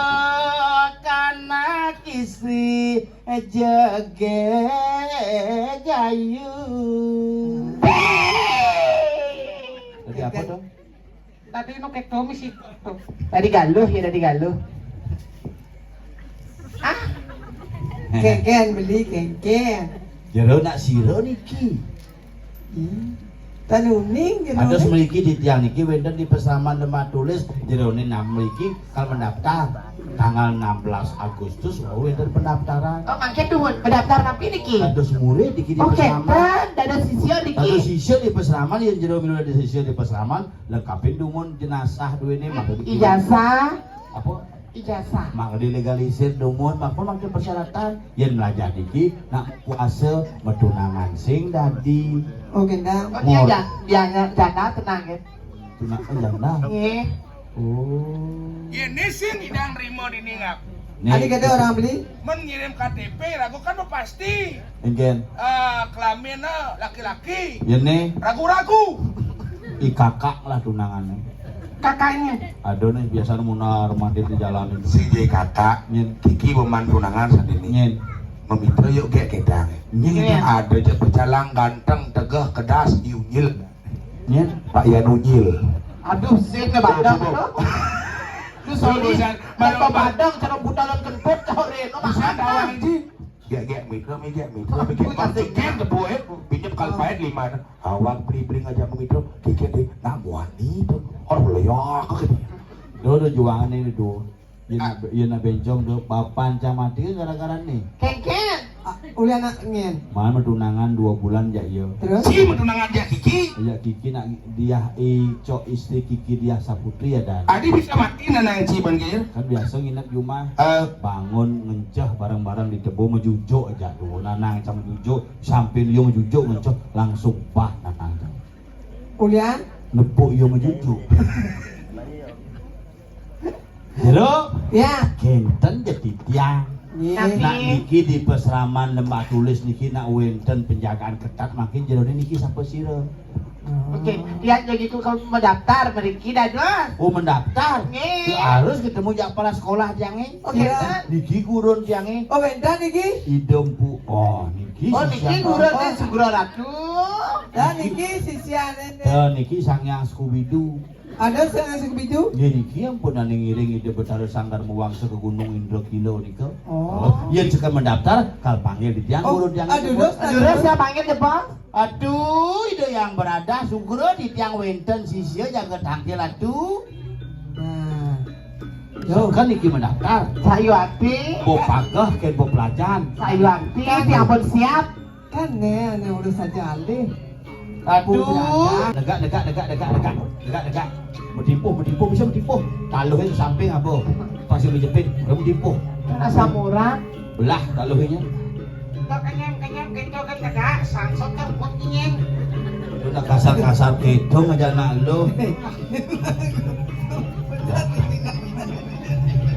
kanak istri, jege, jayu. Tadi apa dong? Tadi nu keto misi. Tadi galuh ya, tadi galuh. Ah. Kengken beli kengken. Jero nak siro niki. Hmm. Tanuning, gitu. Kados mriki titiang niki wénten di Pesraman Lebak Tulis, jerone nami mriki kal mendaftar. Tanggal enam belas Agustus wau wénten pendaftaran. Oh, mangke dumun pendaftar napi niki? Kados murid niki di Pesraman. Oh, kenten, dados sisya niki. Kados sisya di Pesraman, yen jero milu dados sisya di Pesraman, lengkapin dumun jenazah duwene, mangke niki. Ijazah. Apa? Ijazah. Mangke dilegalisir dumun, mangke mangke persyaratan. Yen mlajah niki nak puasa metunangan sing dadi. Oh, gendang. Oh, dia ja-, dia ja-, janda tenang ya. Tunangan janda. Nggih. Oh. Yene sing idang nrimo dini ngap. Nih. Adi kata orang beli. Men ngirim K T P ragu kan pasti. Enjen. Eh, kelamin, eh, laki-laki. Yene. Ragu-ragu. I kakak lah tunangannya. Kakaknya. Aduh nih, biasa munar mandi di jalan itu. Si J kakak, nyen. Kiki beman tunangan saat ini. Nyen. Memitra yuk gek kedang. Nyen. Ada je pecalang ganteng, tegeh, kedas, iunyil. Nyen. Pak Yan Unyil. Aduh, sing ke badang tuh. Lu sorry, baru badang cara budal kentut, sorry, no makan. Tawang ji. Gek, gek, mitra, mi, gek, mitra, mi, gek. Pinjam kali paen lima. Awak beli-beli ngajak mitra, gek, gek, deh, nak muani tuh. Orang loyok, gitu. Dodo juangan ini tuh. Yen nak, yen nak bencong tuh, papan camati gara-gara nih. Kengken. Ah, uli anak ngen. Mana tunangan dua bulan jak iya. Terus? Si tunangan jak Kiki. Jak Kiki nak dia, eh, cok istri Kiki dia Saputri ya, Dan. Adi bisa mati nanang ci bangkir. Kan biasa nginep di rumah. Eh. Bangun ngenceh bareng-bareng di tebo mejujuk aja tuh. Nanang cang mejujuk, sambil yo mejujuk ngenceh langsung bah nanang cang. Ulian? Nepuk yo mejujuk. Jero? Ya. Kenten jadi tiang. Iya. Tapi nak niki di Pesraman Lebak Tulis niki nak wenten penjagaan ketat, makin jerone niki sapa sira? Oke, tiang jadi tukang mendaftar mriki dados. Oh, mendaftar. Nggih. Ya, harus ketemu jak kepala sekolah tiange. Oh, kenten. Niki gurun tiange. Oh, wenten niki. Idem Bu. Oh, niki. Oh, niki gurun, oh, Sugro Ratu. Dan niki sisiane. Dan niki Sang Yang Scooby Doo. Ada sing ngasih kepicu? Nggih, niki ampun ane ngiring Ida Betara Sanggar Mawangsa ke Gunung Indra Kila nika. Oh. Oh, yen sekan mendaftar, kal panggil di tiang, oh, guru tiang aduh, itu, dos, Bu. Aduh, dos, saya panggil ya, Bang. Aduh, Ida Yang Beradah, sugra di tiang wenten sisia jaga tangkil atuh. Nah. Yo. Sekan niki mendaftar. Sayuwakti. Bo pageh ken bo pelajan. Sayuwakti, tiang pun siap. Kan nih, nih udah saja alih. Aduh. Negak, negak, negak, negak, negak. Negak, negak. Metipuh, metipuh, bisa metipuh. Taluhnya ke samping apa? Pasir menjepit, udah metipuh. Asam urat. Belah taluhnya. Kok kenyang, kenyang, gitu kan tegak, sangsot kan buat kenyang. Udah kasar-kasar gitu aja nak lu.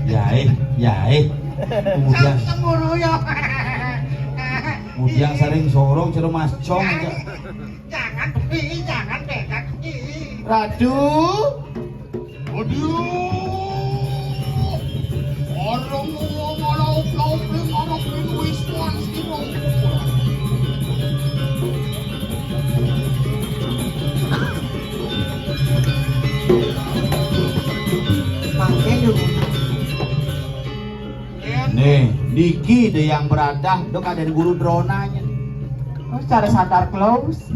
Yae, yae. Kemudian. Cemburu ya. Mudiang saring sorong cara Mas Cong aja. Jangan, Pi, jangan, Pi. Ratu. Aduh. Orang ngomong malah oplok-oplok, orang wis wan sira. Mangke yuk. Nih, niki Ida Yang Beradah, dok ada guru dronanya. Oh, secara Santa Claus.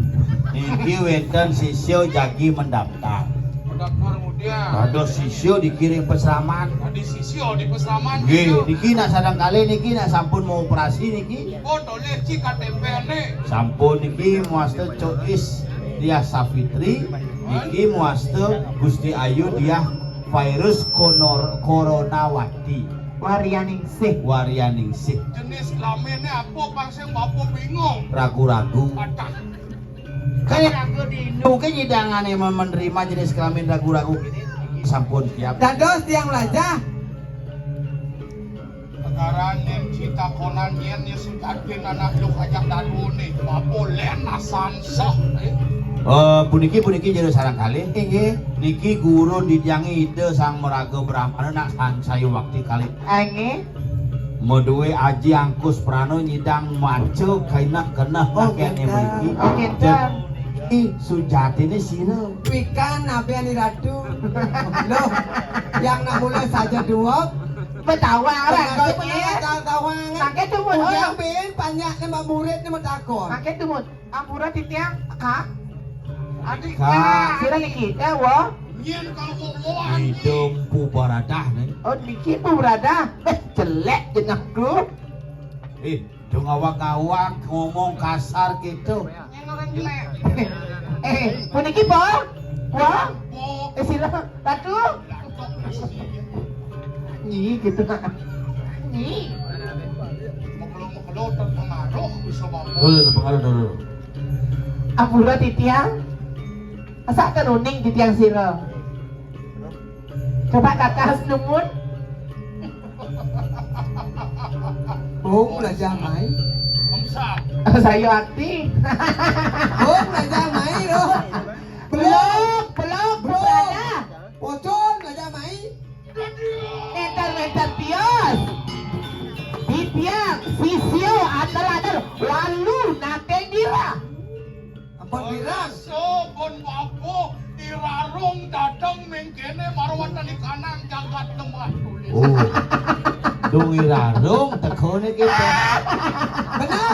Niki wenten sisya jagi mendaftar. Mendaftar mudian. Ada sisya dikirim Pesraman. Ada sisya di Pesraman. Nggih, niki nak sadang kali niki nak sampun mau operasi niki. Oh, toleh ci K T P ane. Sampun niki muaste Cois Diah Safitri, niki muaste Gusti Ayu Diah Virus Konor Coronawati. Warianingsih. Warianingsih. Jenis kelaminnya apa, Bang? Sing Bapak bingung. Ragu-ragu. Adah. Kayak ragu di Indu, kayak nyidangane menerima jenis kelamin ragu-ragu ini sampun siap. Dados tiang lajah. Sekarang yen cita konan yen ya sudah anak lu ajak dadune, Bapak len asan sah. Eh, puniki, puniki jadi sarang kali. Inggih. Niki guru didiangi Ida Sang Meraga Brahmana nak sansaya wakti kali. Inggih. Maduwe aji angkus prana nyidang maca kainah kenah. Oh, pakaiane gitu. Mriki. Oh, gitu. Jadi sujatine sira. Wikan nabi ani ratu. Loh, yang nak mulai saja dua. Betawa orang kau ni. Tahu-tahu. Pakai tu, Mun. Oh, yang bin banyak nama murid nama takon. Pakai tu, Mun. Ampura titiang, Kak. Adik. Sira niki, eh, wo. Nyén kalau mau bawa. Ida Mpu Baradah né. Oh, niki Mpu Baradah. Eh, jelek jenengku. Eh, dong awak-awak ngomong kasar gitu. Nyén orang jelek. Eh, puniki, Po? Po? Po. Eh, sira, Ratu? Nyi gitu. Nyi. Mekelo-mekelo terpengaruh bisa mampu. Oh, terpengaruh dulu. Ampura titiang. Asa keruning titiang sira. Coba tatas numun. Bung Raja Mai. Saya ati. Bung Raja Mai, loh. Peluk, peluk, Bung Raja. Pocol Raja Mai. Nenter-nenter tios. Titiang, sisio, atel-atel, walu, nateng dirah. Ampun, Birang. Raso pun bapa dirarung dateng mengkene marwatani kanang jagat Lembah Tulis. Oh. Dong irarung tekone kita. Bener.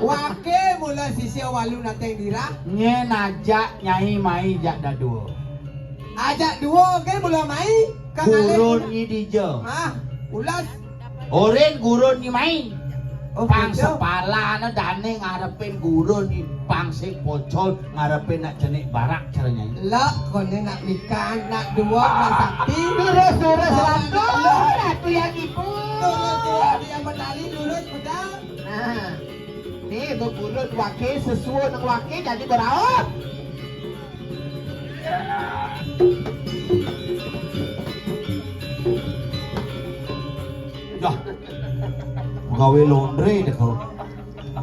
Wake mula sisya walu nateng dirah. Nyen ajak Nyai Mai jak dadua. Ajak dua ke mula mai. Kang Gurun Alin. Nyi dija. Ah, ulas. Orin gurun ni mai. Oh, pang betul. Sepalana dane ngarepin gurun ni pang sing pocol ngarepin nak cenik barak caranya. Lek kone nak mikan, nak dua, nak sakti. Lurus, lurus, lawan ratu, lurus. Ratu yang ibu. Lurus, lurus, dia menari, lurus, pedal. Nah, ni begurun wake, sesuai nang wake jadi beraut. Dah. Gawe laundry deh kau.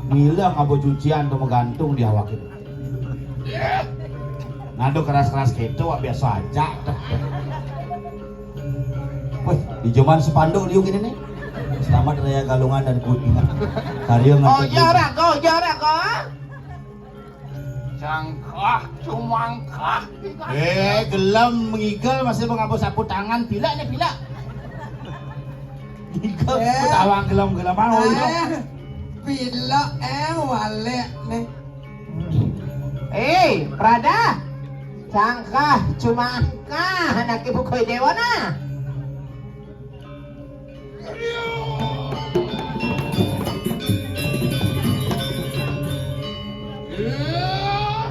Mila ngaba cucian tu magantung di awak itu. Nado keras-keras gitu, wak biasa aja. Weh, di zaman sepanduk liu gini nih. Selamat Raya Galungan dan Kuningan. Karya. Oh, ngantuk. Jarak kau, jarak kau. Cangkah, cumangkah. Eh, gelem mengigel masih mengapa sapu tangan, pilak nih, pilak. Ngigel, eh. Ketawang gelem-gelem, ah, oh, iya. Eh, pilak, eh, walek nih. Eh, Prada. Cangkah, cumangkah, anak ibu koi dewa nah. Eh,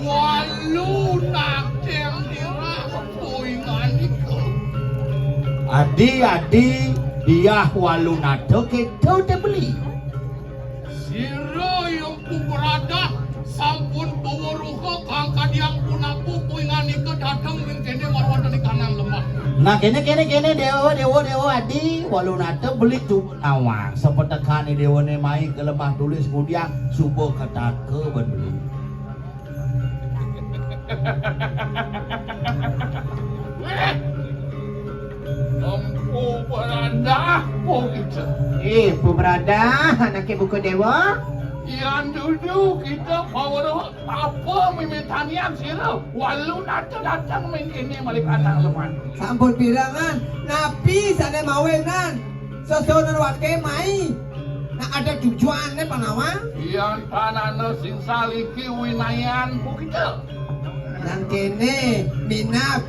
walu nakeng dirah poingan iku. Adi, adi, diah walu nata kita te beli. Sira yang kubradah sampun paweruha kang kadiang punapa poinganika dateng ring kene marwatani kanang lemah. Nah, kene, kene, kene, dewa, dewa, dewa, adi, walu nata beli tu awak. Sapatekane dewane mai ke lemah tulis kemudian suba kataka ban beli. Empu beradah, empu kita. Eh, empu beradah, anake buka dewa. Yan dudu kita power apa mimitanian sira. Walu nata datang main kene malik anak leman. Sampun pirangan, napi sane mawenan. Sesonan wake mai. Nak ada tujuannya panawa. Yan tanana sing saliki winayan ku kita. Nang kene minat.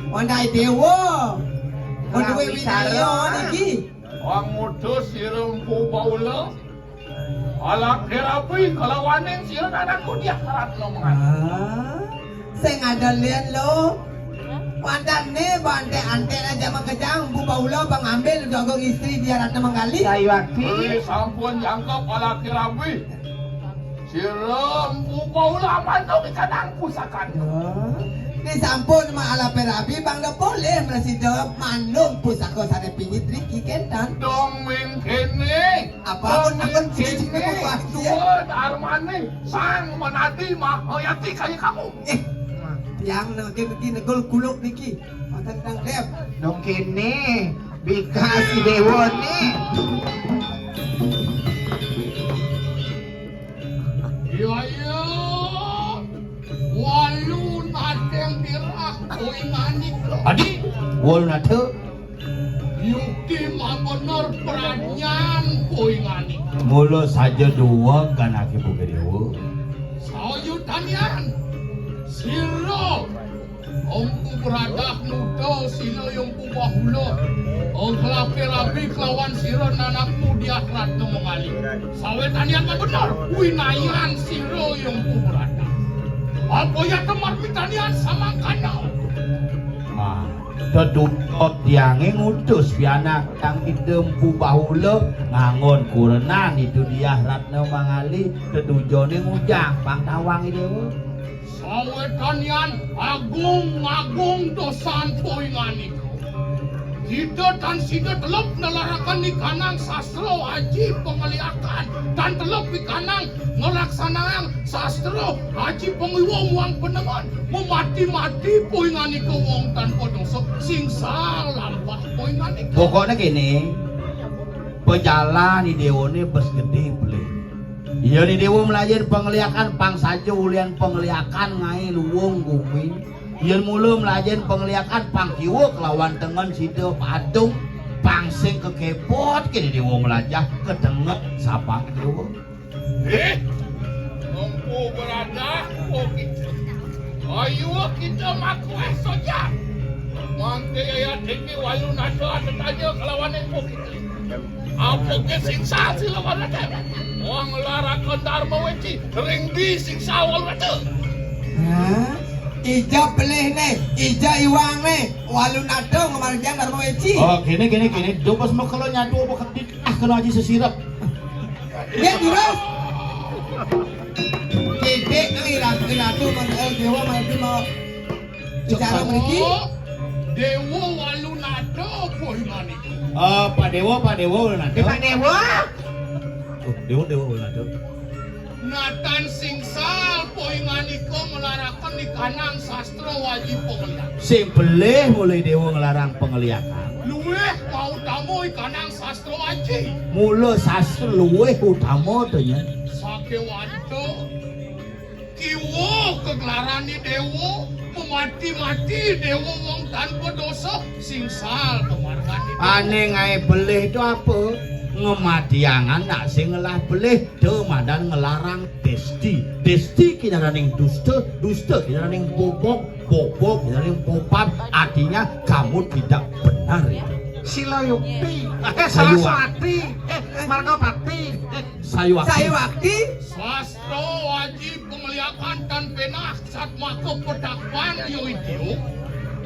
Wandai dewa. Menduwe winaya niki. Wang mutus sira empu baula. Alak derapi kalawaning sira anak kudiak ratna mengan. Ah, sing ada lian lo. Wandane bante ante aja makejang empu baula pangambil jagung istri dia ratna menggali. Sayuwakti. Eh, sampun jangkep alak derapi. Sira empu baula mantuk ikanang pusakan. Ya. Ni sampun ma alape rabi bang da polih mresida mandung pusaka sane pingit riki kentan. Dong ming kene. Apa pun akan kene. Suwun armane sang menadi mahayati kaya kamu. Eh, tiang nang kene negul kuluk niki. Mboten tang, Dep. Dong kene, bikasi dewane. Iya, iya. Walu nateng dirah, oi manik. Adi, walu nata. Yukti mabener pradnyan, oi manik. Mula saja dua ganake buka dewa. Sayutanian. Sira, Empu Bradah nuta sira Empu Bahula. Ong kelape rabi kelawan sira nanakmu Diah Ratna Mangali. Sawetanian mabener, winayan sira Empu Bradah. Apa ya temar pitanian samangkana? Tedutot tiange ngutus pianak Sang Ida Empu Bahula nganggon kurenan Ida Diah Ratna Mangali, tetujoning ngujang pang tawang Ida Dewa. Sawetanian agung-agung dosan poinganika. Ida tan sida telep nelaraken nikanang sastra aji pangeliakan, tan telep nikanang nglaksanayang sastra aji pangiwa muang penemen. Memati-mati poinganika wong tanpa dosa, singsal lampah poinganika. Pokokne kene, pejalan Ida Dewane bes gede pelih. Yen Ida Dewa melajahin pangeliakan, pang saja ulian pangeliakan ngae luung gumi. Yen mula melajahin pangeliakan, pang kiwa kelawan tengen sida padung, pang sing kekepot kene Ida Dewa melajah ketenget Sabang Dewa. Eh, Empu Bradah, oh kita. Ayo kita makueh saja. Mangke ayat iki walu nata tetanya kelawan Empu kita. Apa ke singsal sila walata? Wong larakan Dharma Weci, ring di singsal walata. Hah? Ija pelih ne, ija iwang ne, walu nata ngemargiang Dharma Weci. Oh, kene, kene, kene. Dobas makelo nyatu apa kedit? Ah, kena aji sesirep. Nggih, durus. Titik, eh, Ratu, Ratu, Ratu, eh, Dewa, Ratu, mau bicara mriki. Dewa walu nata poinganika. Eh, Pak Dewa, Pak Dewa walu nata. Eh, Pak Dewa. Oh, Dewa, Dewa walu nata. Natan singsal poinganika nglaraken nikanang sastra waji pangeliakan. Sing pelih mulai Dewa nglarang pangeliakan. Luwih mautama ikanang sastra aji. Mula sastra luwih utama to, Nyen. Sakewanta kiwa keglarane Dewa, memati-mati Dewa wong tanpa dosa, singsal kemargane Dewa. Ane ngae pelih to apa? Ngematiangan nak sing ngelah pelih, to madan nglarang desti. Desti kinaraning dusta, dusta kinaraning bobok, bobok kinaraning bopap. Artinya kamu tidak benar itu. Sila yukti, eh, Saraswati, eh, Margapati, eh, Sayuwakti. Sayuwakti. Sastra waji pangeliakan tan penah satmaka petakpan ya itiuk.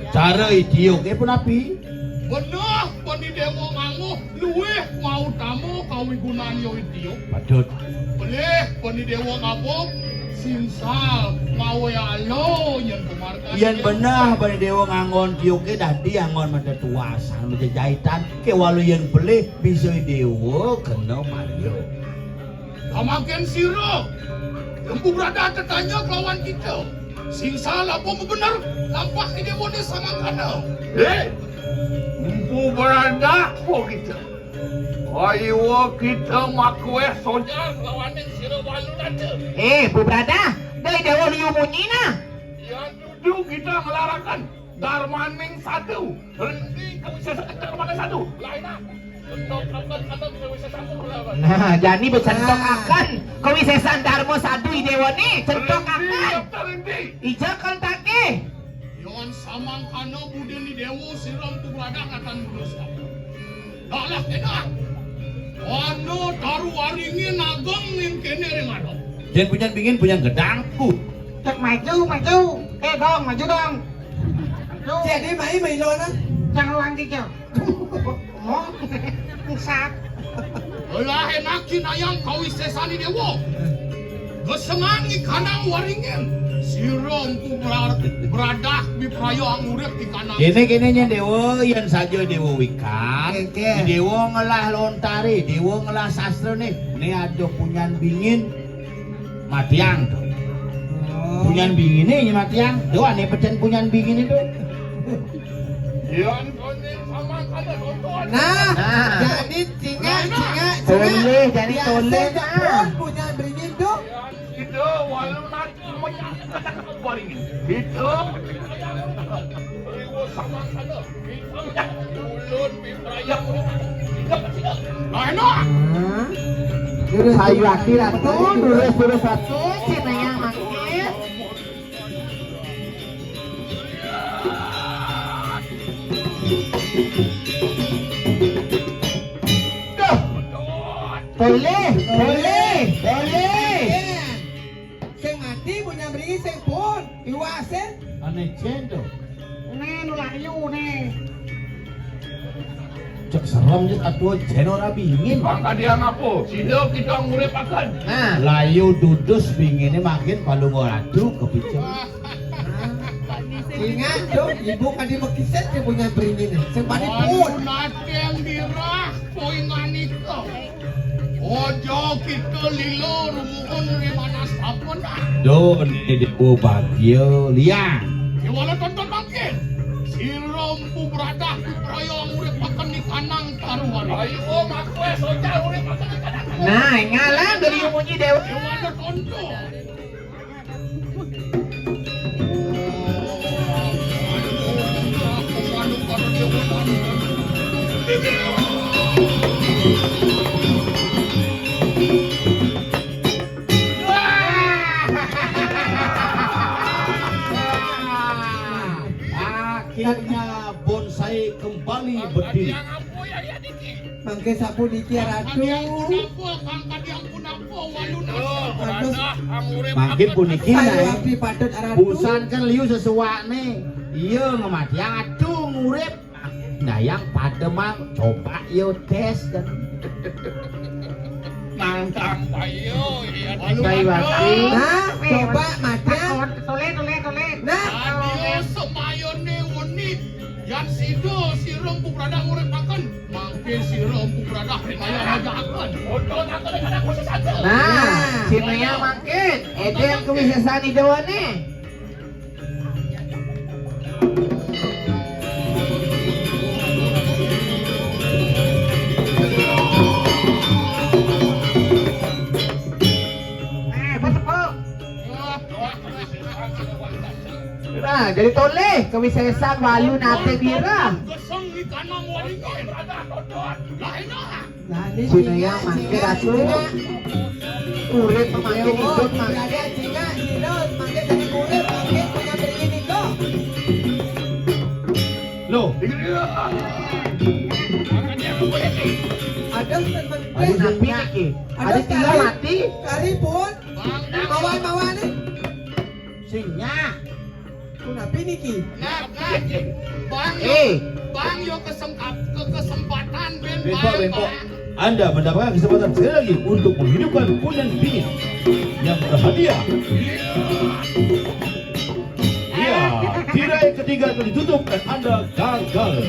Cara itiuke punapi? Beneh bani dewa nganggo luwih mautama kawigunan ya itiuk. Patut. Pelih bani dewa ngabuk singsal ngawe ala nyen pamargane. Yen beneh bani dewa nganggon tiuke dadi anggon matetuasan, majejaitan, kewala yen pelih bisa dewa kena malya. Pamangkin sira, Empu Bradah tetanya kelawan kita. Singsal apa mabener lampah idewane samangkana? Eh, Empu Bradah apa kita? Kayuwa kita makueh sojar kelawaning sira walu nata. Eh, Empu Bradah, dai dewa liu munyi nah. Yan nuju kita nglaraken darmaning sadu. Rendi kawisesan darmaning sadu. Lainah. Bentuk apa kata kawisesan sadu lawan. Nah, jani becentokaken kawisesan darma sadu idewane, centokaken. Rendi, rendi. Ija kentake. Yon samangkana budene dewa sira Empu Bradah natan mulus. Dalah kena. Ana taru waringin ageng ning kene ring adep. Yen punyan bingin, punyan gedang. Uh. Cek maju, maju. Eh, dong, maju dong. Maju. Jadi mai mai lona. Jangan wangi, Cok. Ngomong. Pusat. Olah enak kinayang kawisesane dewa. Gesengan ikanang waringin. Sira Empu Bra-, Bradah mipraya angurip ikanang. Kene, kene, nyen dewa, yen saja dewa wikan. Nggih, nggih. Dewa ngelah lontare, dewa ngelah sastrane. Ne ada punyan bingin matiang to. Oh. Punyan bingine nya matiang. To ane pecen punyan bingine to. Yen Nah, nah. Jadi cingak, cingak, cingak. Toleh, jadi biasa toleh, jak ah. Pun punya beringin tu. Kita walau nak punya waringin. Kita. Ulun piprayang. Nah, nah. Sayu ati ratu, lurus, lurus ratu, cina yang mangkis. Duh. Boleh, boleh, boleh. Sing mati punya beri sing pun. Iwasin. Ane jén to. Né nu layu né. Cek serem, cek aduh, jén ora bingin. Maka dia ngapo? Sida kita nguripaken. Nah, layu dudus bingine makin palunga radu kepicu. Ingat dong, ibu kadi mekiset dia punya beringin. Sing padi pun. Nate yang dirah, poinganika. Aja kita lila rumuhun ri manastapun. Duh, Dewa Bagya, Liang. Kéwala tonton mangkin. Sira Mpu Bradah Kupraya nguripaken ikanang karuhari. Ayo, ngaku wis socal nguripaken ikanang. Nah, ngalah dari munyi Dewa. Kéwala tonton. Akhirnya bonsai kembali berdiri. Mangke sapuniki, Ratu. Mangke puniki, saya Nae. Abdi patut, Ratu. Busan kan liu sesuakne. Iya, ngemati adu ngurip. Nah, yang pada mang coba yo tes kan. Nangkang payo, iya. Nah, coba, Madam. Tole, tole, tole. Nah. Adio semayone wenit. Yan sida sira Mpu Bradah nguripaken. Mangke sira Mpu Bradah rimaya ngajahaken. Ojo takon anak khusus aja. Nah, nah. Sinaya mangke. Eden kuwi sesani dawane. Nah, betul. Nah, jadi toleh kewisesan walu nate bira. Sinaya mangke Ratu. Urip pemangke hidup mangke. Loh. Ada napi iki. Ada kari mati. Kari pun. Mawar-mawar nih. Sing nyak. Kunapi niki? Nah, nah. Bang, eh. Bang, yo kesengkap, ke kesempatan ben. Bengkok, bang, bengkok. Bang. Anda mendapatkan kesempatan sekali lagi untuk menghidupkan punyan bingit yang berhadiah. Iya, tirai ketiga itu ditutup dan Anda gagal.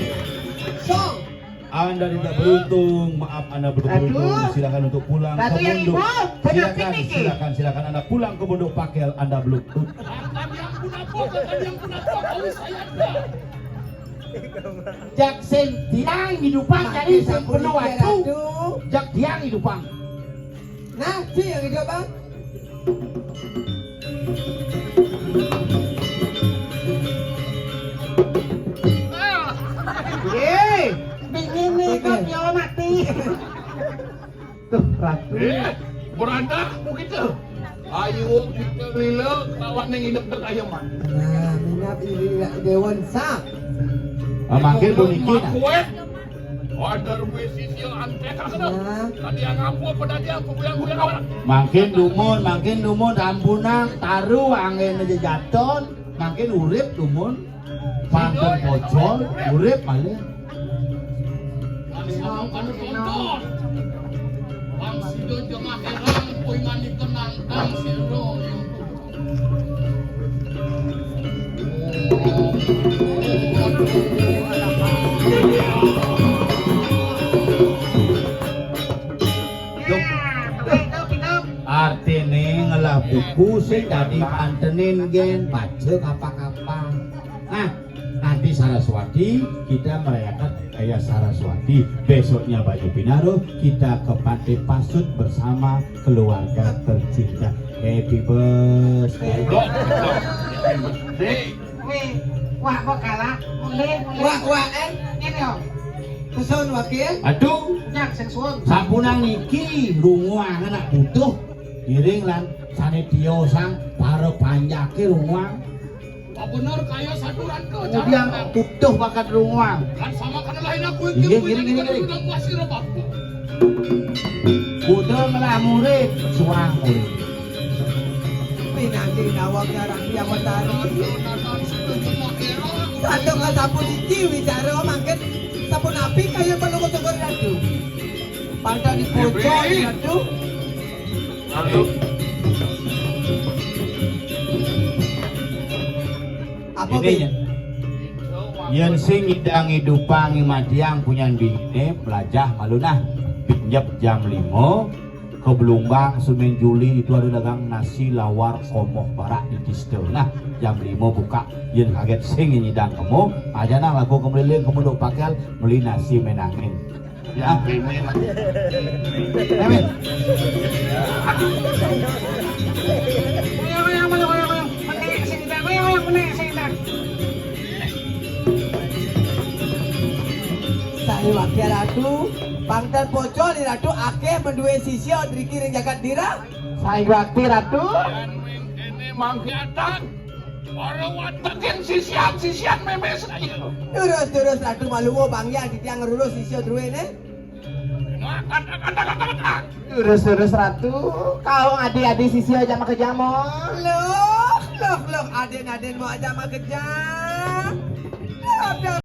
Song. Anda tidak beruntung, maaf, Anda belum beruntung. Aduh. Silakan untuk pulang ke pondok. Ratu yang ibu, silakan, silakan Anda pulang ke pondok, pakaian Anda belum. Jak sing tiang hidupang, jadi sing perlu waktu. Jak tiang hidupang. Nah, si yang hidup, Bang. Eh, bingin nih, kok yo mati. Tuh, Ratu. Eh, berantak begitu. Ayo, kita lila, lawan yang hidup dek ayo, man. Nah, minat ini dewan sak. Ah, mangke puniki, nah. Ada ruwe sisi antek. Nah. Tadi yang apa, apa tadi yang apa, yang apa? Mangkin dumun, mangkin dumun, rambunan, taru, angin aja jaton, mangkin urip dumun, pantun pocol, urip malih. Wang sida jengah erang, kuwi manika nantang sira. Artine ngelah buku sing dadi pantenin gen baca kapak-kapak. Nah, nanti Saraswati kita merayakan Ayah Saraswati. Besoknya Banyu Pinaruh kita ke Pantai Pasut bersama keluarga tercinta. Happy birthday. Loh, loh. Dek. Wih, wah kok kalah. Mulih, mulih. Wah, wah, eh. Ngene yo. Susun wakil. Aduh. Nyak sing suwun. Sampunang niki runguang anak butuh. Ngiring lan sane tiosang para panjake runguang. Bener kaya saturan ke. Kemudian utuh bakat runguang. Kan sama kana lain aku iki. Iya, gini, gini, gini. Nang pasir apa? Kuda ngelah murid, suang murid. Pinanggih dawang darah yang matari. Satu ka sampun iki wicara mangkin sampun apik kaya perlu kutukur radu. Pantan dipuja radu. Apa ini ya? Yen sing ngidang idupang matiang punyan bine, belajar malu nah. Pinjep jam lima, ke Belumbang Semen Juli itu ada dagang nasi lawar komoh barak di Tista. Nah, jam lima buka. Yen kaget sing ngidang kemu, aja nang laku kemeliling kemu duk pakel, beli nasi menangin. Ya, amin. Amin. Saya wakil ratu, pangkat pocol di ratu akeh menduwe sisya driki ring jagat dira. Saya wakil ratu. Ini manggiatan. Para watekin sisian-sisian memes aja. Terus-terus ratu maluwo bangya titiang ngerurus sisya druwene. Terus-terus ratu, kau adi-adi sisya aja makejamo. Loh, loh, loh, aden-aden mau aja makejam. Loh, loh.